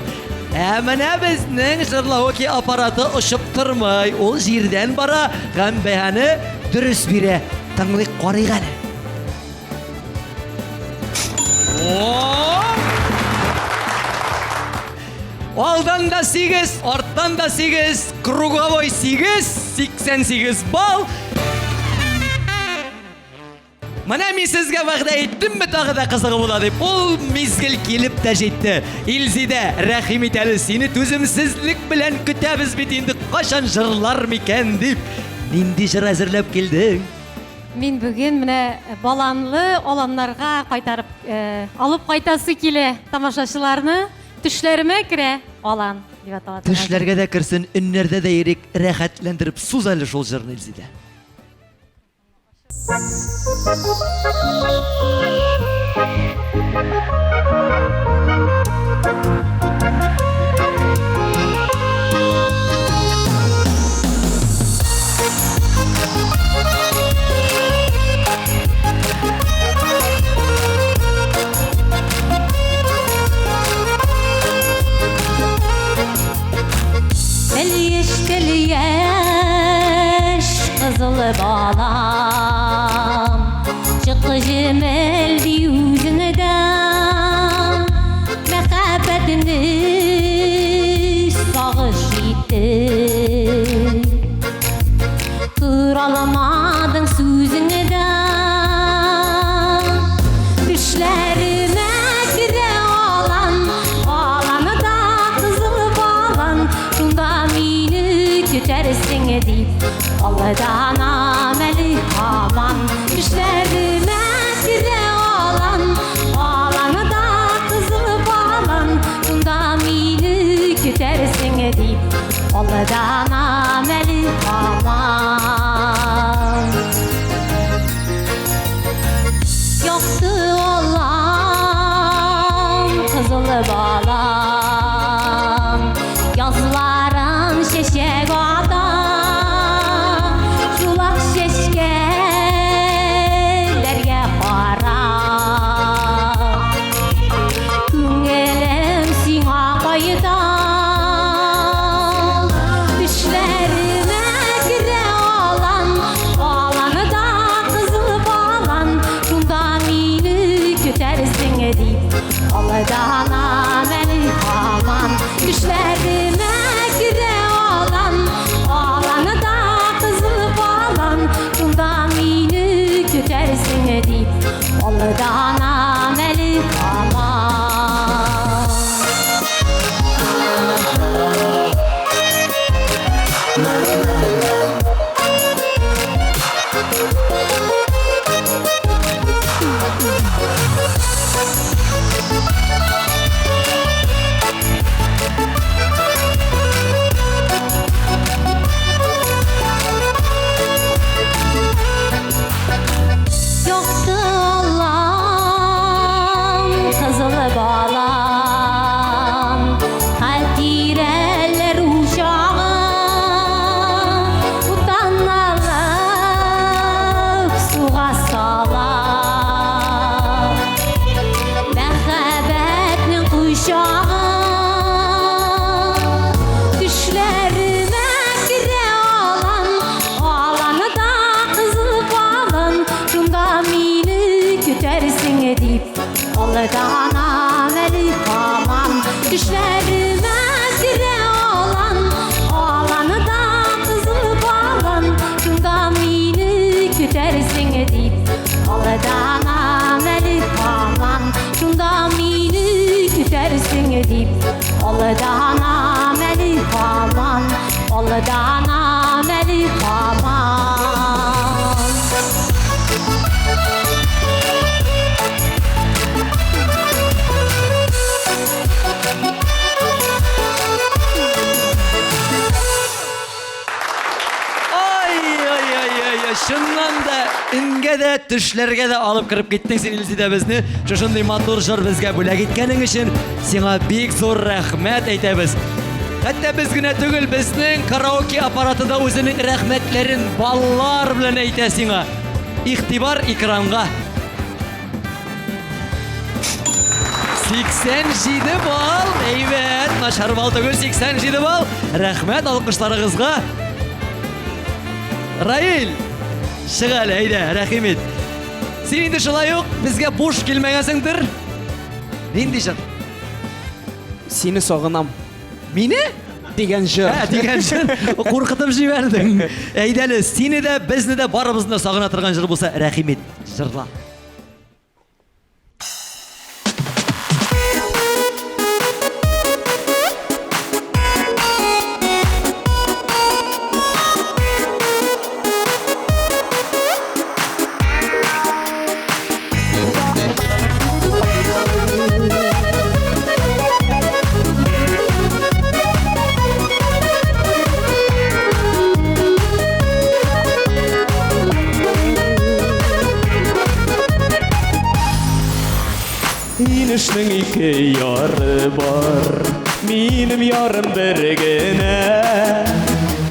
Ә менә безнең җырлавыки аппараты очып тормый, ул җирдән бара һәм бәһане дөрес бирә. Тыңлыйк, карыйк әле. О! Алдан да 8, арттан да 8, круговой 8, 88 балл. Менә мин сезгә вәгъдә иттемме тагы да кызыгы була дип. Ул мизгел килеп тә җитте. Илзидә, рәхим ит әле, сине түземсезлек белән көтәбез бит инде, кайчан җырлар микән дип. Нинди җыр әзерләп килдең? Мин бүген менә баланлы аланнарга кайтарып э, алып кайтасы килә тамашачыларны. Төшләремә керә алан дип атала. Төшләргә дә керсен, өннәрдә дә йөрик, рәхәтләндереп суз әле шул җырны, Илзидә. Телеш, кызыл балам, Чык җемелди үзеңдә, Мәхәббәтне сагыш итте. Күралмадың сүзеңдә, Төшләремә керә алан, Аланда кызыл балан, Шунда мине көтәрсең дип, Алданам әле һаман. Төшләремә керә алан, Аланда кызыл балан, Шунда мине көтәрсең дип, Алданам әле һаман. Якты алан, кызыл балан, Язларын чәчәк ата, Чулак чәчкәләргә карап, Күңелем сиңа кайта. Төшләремә керә алан, Аланда кызыл балан, Шунда мине көтәрсең дип, Алданам әле һаман. Төшләремә керә алан, Аланда кызыл балан, Шунда мине көтәрсең дип, Алданам әле һаман. Якты алан, кызыл балан, Хатирәләр учагы, Уттан алып суга сала. Мәхәббәтнең кочагы, Төшләремә керә алан, Аланда кызыл балан, Шунда мине көтәрсең дип, Алданам әле һаман. Төшләремә керә алан, Аланда кызыл балан, Шунда мине көтәрсең дип, Алданам әле һаман. Шунда мине көтәрсең дип, Алданам әле һаман. Алданам әле һаман. Ай-ай-ай-ай, чыннан да ингә дә, төшләргә дә алып кереп киттең син, Илзидә, безне. Шушындый матур җыр безгә бүләк иткәнең өчен сиңа бик зур рәхмәт әйтәбез. Хәтта без генә түгел, безнең караоке аппараты да үзенең рәхмәтләрен баллар белән әйтә сиңа. Игътибар экранга. 87 балл, әйбәт, начар балл түгел, 87 балл. Рәхмәт алкышларыгызга. Раил, чык әле, әйдә, рәхим ит. Син инде шулай ук безгә буш килмәгәнсеңдер. Нинди җыр? Сине сагынам. Мине? Дигән җыр. Ә, дигән җыр. Куркытып җибәрдең. Әйдә әле, сине дә, безне дә, барыбызны да сагына торган җыр булса, рәхим ит, җырла. Инешнең ике яры бар, минем ярым бер генә.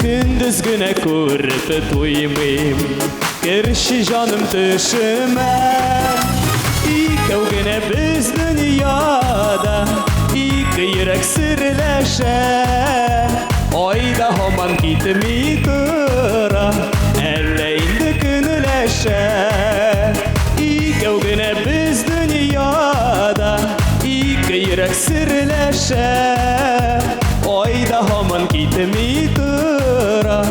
Көндез генә күреп туймыйм, Керче җаным төшемә. Икәү генә без дөньяда, ике йөрәк серләшә. Айда һаман китми тора, әллә инде көнләшә. Икәү генә без дөньяда, ике йөрәк серләшә. Айда һаман китми тора,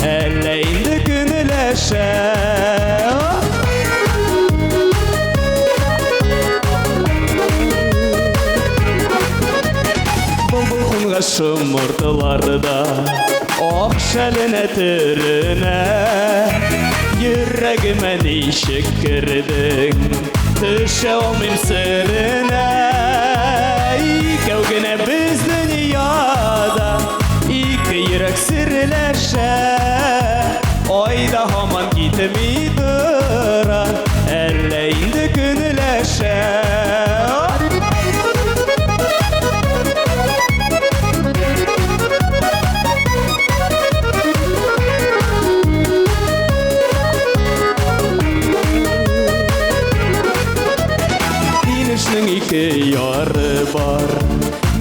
әллә инде көнләшә. Былбыл кунга шомыртыларда, ак шәленә төренә. Йөрәгемә ничек кердең, төшә алмыйм серенә. Икәү генә без дөньяда, ике йөрәк серләшә. Айда һаман китми тора, әллә инде көнләшә. Инешнең ике яры бар,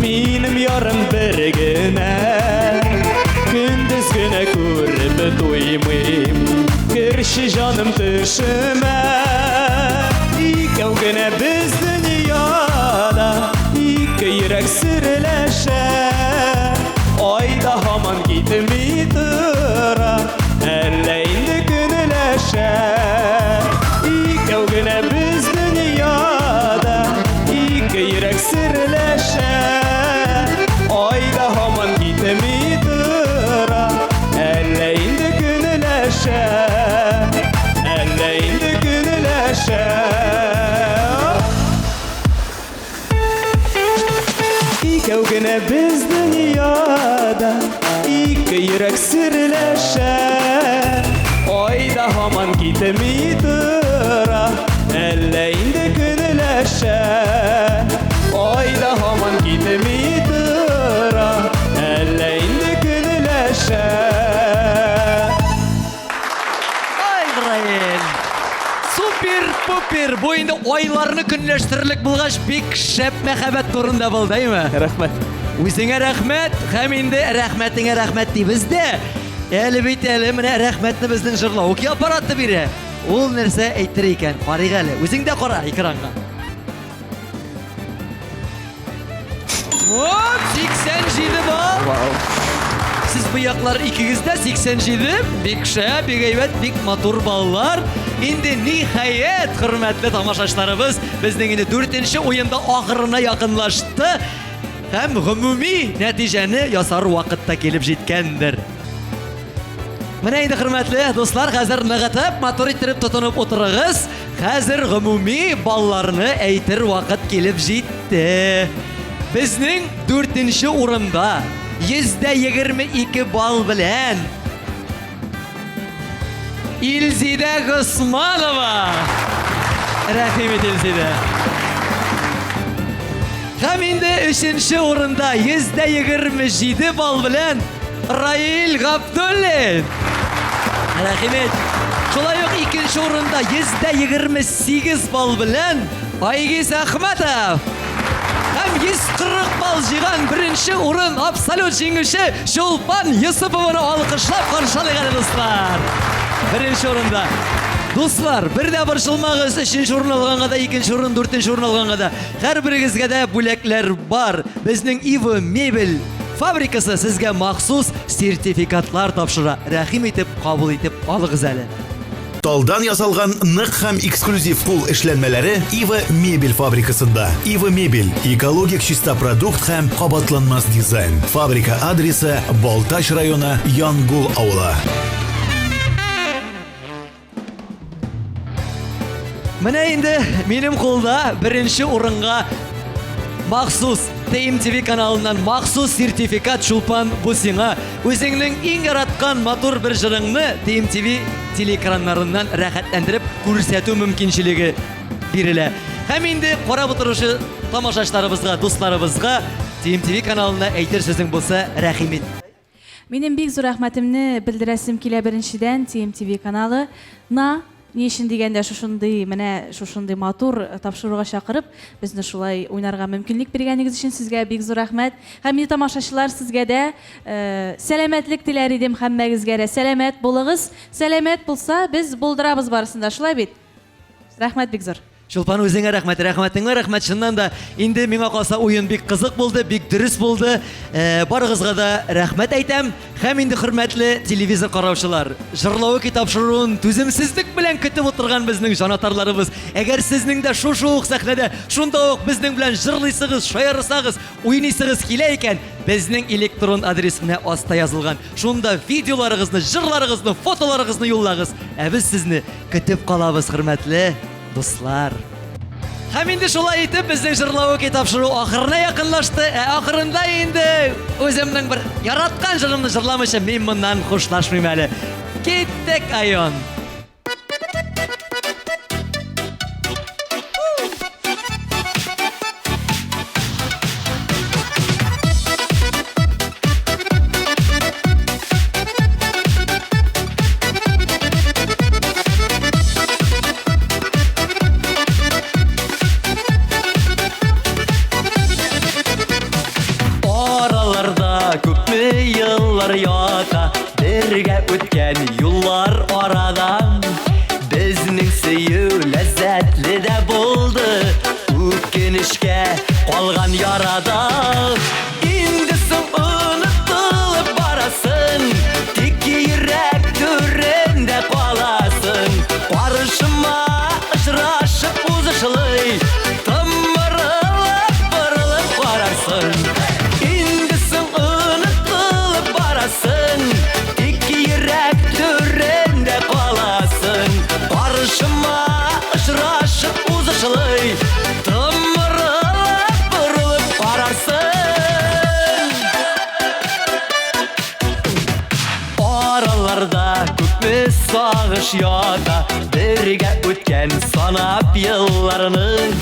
минем ярым бер генә. Көндез генә күреп туймыйм, керче җаным төшемә. Икәү генә без дөньяда, ике йөрәк серләшә. Айда һаман китми тора, әллә инде көнләшә. Икәү генә без дөньяда, ике йөрәк серләшә. Айда һаман китми тора, әллә инде көнләшә. Әллә инде көнләшә. Икәү генә без дөньяда, ике йөрәк серләшә. Айда һаман китми тора, әллә инде көнләшә. Айда һаман китми тора, әллә инде көнләшә. Ай, Раил! Супер-пупер! Бу инде айларны көнләштерерлек булгач, бик шәп мәхәббәт турында булды, әйме? Рәхмәт. Үзеңә рәхмәт, һәм инде рәхмәтеңә рәхмәт дибез дә. Әле бит әле менә рәхмәтне безнең җырлау аппараты бирә. Ул нәрсә әйтер икән? Карыйк әле. Үзең дә кара экранга. Вот, 87 балл. Сез бу яклар икегез дә 87, бик шәп, бик әйбәт, бик матур баллар. Инде ниһаять, хөрмәтле тамашачыларыбыз, безнең инде дүртенче уенда ахырына якынлашты. Һәм гомуми нәтиҗәне ясар вакыт та килеп җиткәндер. Менә инде, хөрмәтле дуслар, хәзер ныгытып, матур иттереп тотынып утырыгыз. Хәзер гомуми балларны әйтер вакыт килеп җитте. Безнең дүртенче урында 122 балл белән Илзидә Госманова. Рәхим ит, Илзидә. Һәм инде өченче урында 127 балл белән Раил Габдуллин. Рәхим ит. Шулай ук икенче урында 128 балл белән Айгиз Әхмәтов. Һәм 140 балл җыйган беренче урын абсолют җиңүче Чулпан Йосыпованы алкышлап каршы алыйк әле, дуслар. Беренче урында. Дуслар, бер дә борчылмагыз, өченче урын алганга да, икенче урын, дүртенче урын алганга да. Һәрберегезгә дә бүләкләр бар. Безнең Ива мебель фабрикасы сезгә махсус сертификатлар тапшыра. Рәхим итеп, кабул итеп алыгыз әле. Талдан ясалган нык һәм эксклюзив кул эшләнмәләре Ива Мебель фабрикасында. Ива Мебель экологик чиста продукт һәм кабатланмас дизайн. Фабрика адресы Балтач районы Янгул авылы. Менә инде минем кулда беренче урынга махсус TMTV каналыннан махсус сертификат Чулпан бу сиңа. Үзеңнең иң яраткан матур бер җырыңны TMTV телеэкраннарыннан рәхәтләндереп күрсәтү мөмкинчелеге бирелә. Һәм инде карап утыручы тамашачыларыбызга, дусларыбызга TMTV каналына әйтер сүзең булса, рәхим ит. Минем бик зур рәхмәтемне белдерәсем килә беренчедән TMTV каналы на. Ни өчен дигәндә, шушындый, менә шушындый матур тапшыруга чакырып, безне шулай уйнарга мөмкинлек биргәнегез өчен сезгә бик зур рәхмәт. Һәм инде тамашачылар сезгә дә сәламәтлек теләр идем һәммәгезгә дә. Сәламәт булыгыз. Сәламәт булса, без булдырабыз барысын да, шулай бит? Рәхмәт бик зур. Чулпан, үзеңә рәхмәт, рәхмәтеңә рәхмәт. Чыннан да, инде миңа калса уен бик кызык булды, бик дөрес булды. Э, барыгызга да рәхмәт әйтәм. Һәм инде хөрмәтле телевизор караучылар, җырлавы тапшыруын түземсезлек белән көтеп утырган безнең җанатарларыбыз. Әгәр сезнең дә шушы ук сәхнәдә, шунда ук безнең белән җырлыйсыгыз, шаярсагыз, уйныйсыгыз килә икән, безнең электрон адрес менә аста язылган. Шунда видеоларыгызны, җырларыгызны, фотоларыгызны юллагыз. Ә без сезне көтеп калабыз, хөрмәтле дуслар. Һәм инде шулай итеп безнең җырлавы тапшыру ахырына якынлашты. Ә ахырында инде үземнең бер яраткан җырымны җырламыйча мин моннан хушлашмыйм әле. Киттек, Айон! Араларда күпме еллар ята, бергә үткән юллар арада. Безнең сөю ләззәтле дә булды, үкенечкә калган ярада. Инде соң онытылып барасың, тик йөрәк түрендә каласың. Каршыма очрашып узышлый, томырылып борылып карарсың. Инде соң онытылып барасың, тик йөрәк түрендә каласың. Каршыма очрашып узышлый, томырылып борылып карарсың. Араларда күпме сагыш ята, бергә үткән санап елларны.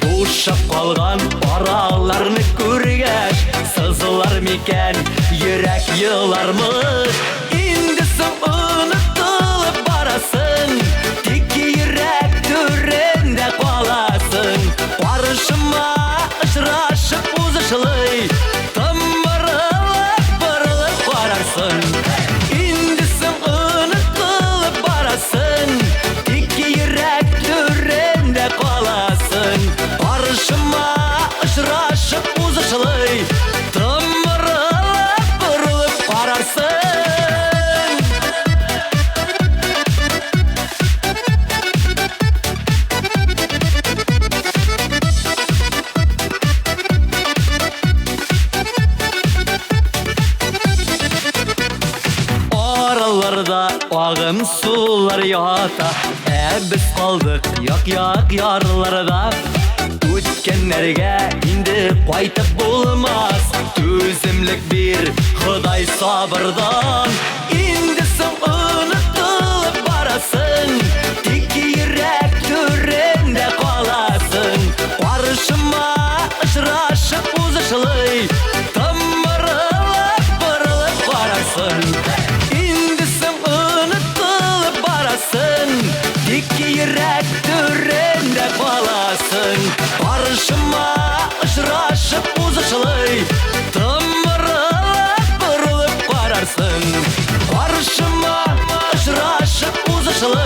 Бушап калган араларны күргәч, сызылар микән йөрәк елармы? Инде соң онытылып барасың, тик йөрәк түрендә каласың. Каршыма очрашып узышлый, томырылып борылып карарсың. Инде соң онытылып барасың, тик йөрәк түрендә каласың. Каршыма очрашып узышлый, томырылып борылып карарсың. Араларда агым сулар ята, ә без калдык як-як ярларда. Үткәннәргә инде кайтып булмас, түземлек бир, Ходай сабырдан. Инде соң онытылып барасың, тик йөрәк түрендә каласың. Каршыма очрашып узышлый, томырылып борылып карарсың. Инде соң онытылып барасың, тик йөрәк түрендә каласың. Каршыма очрашып узышлый, томырылып борылып карарсың. Каршыма очрашып узышлый,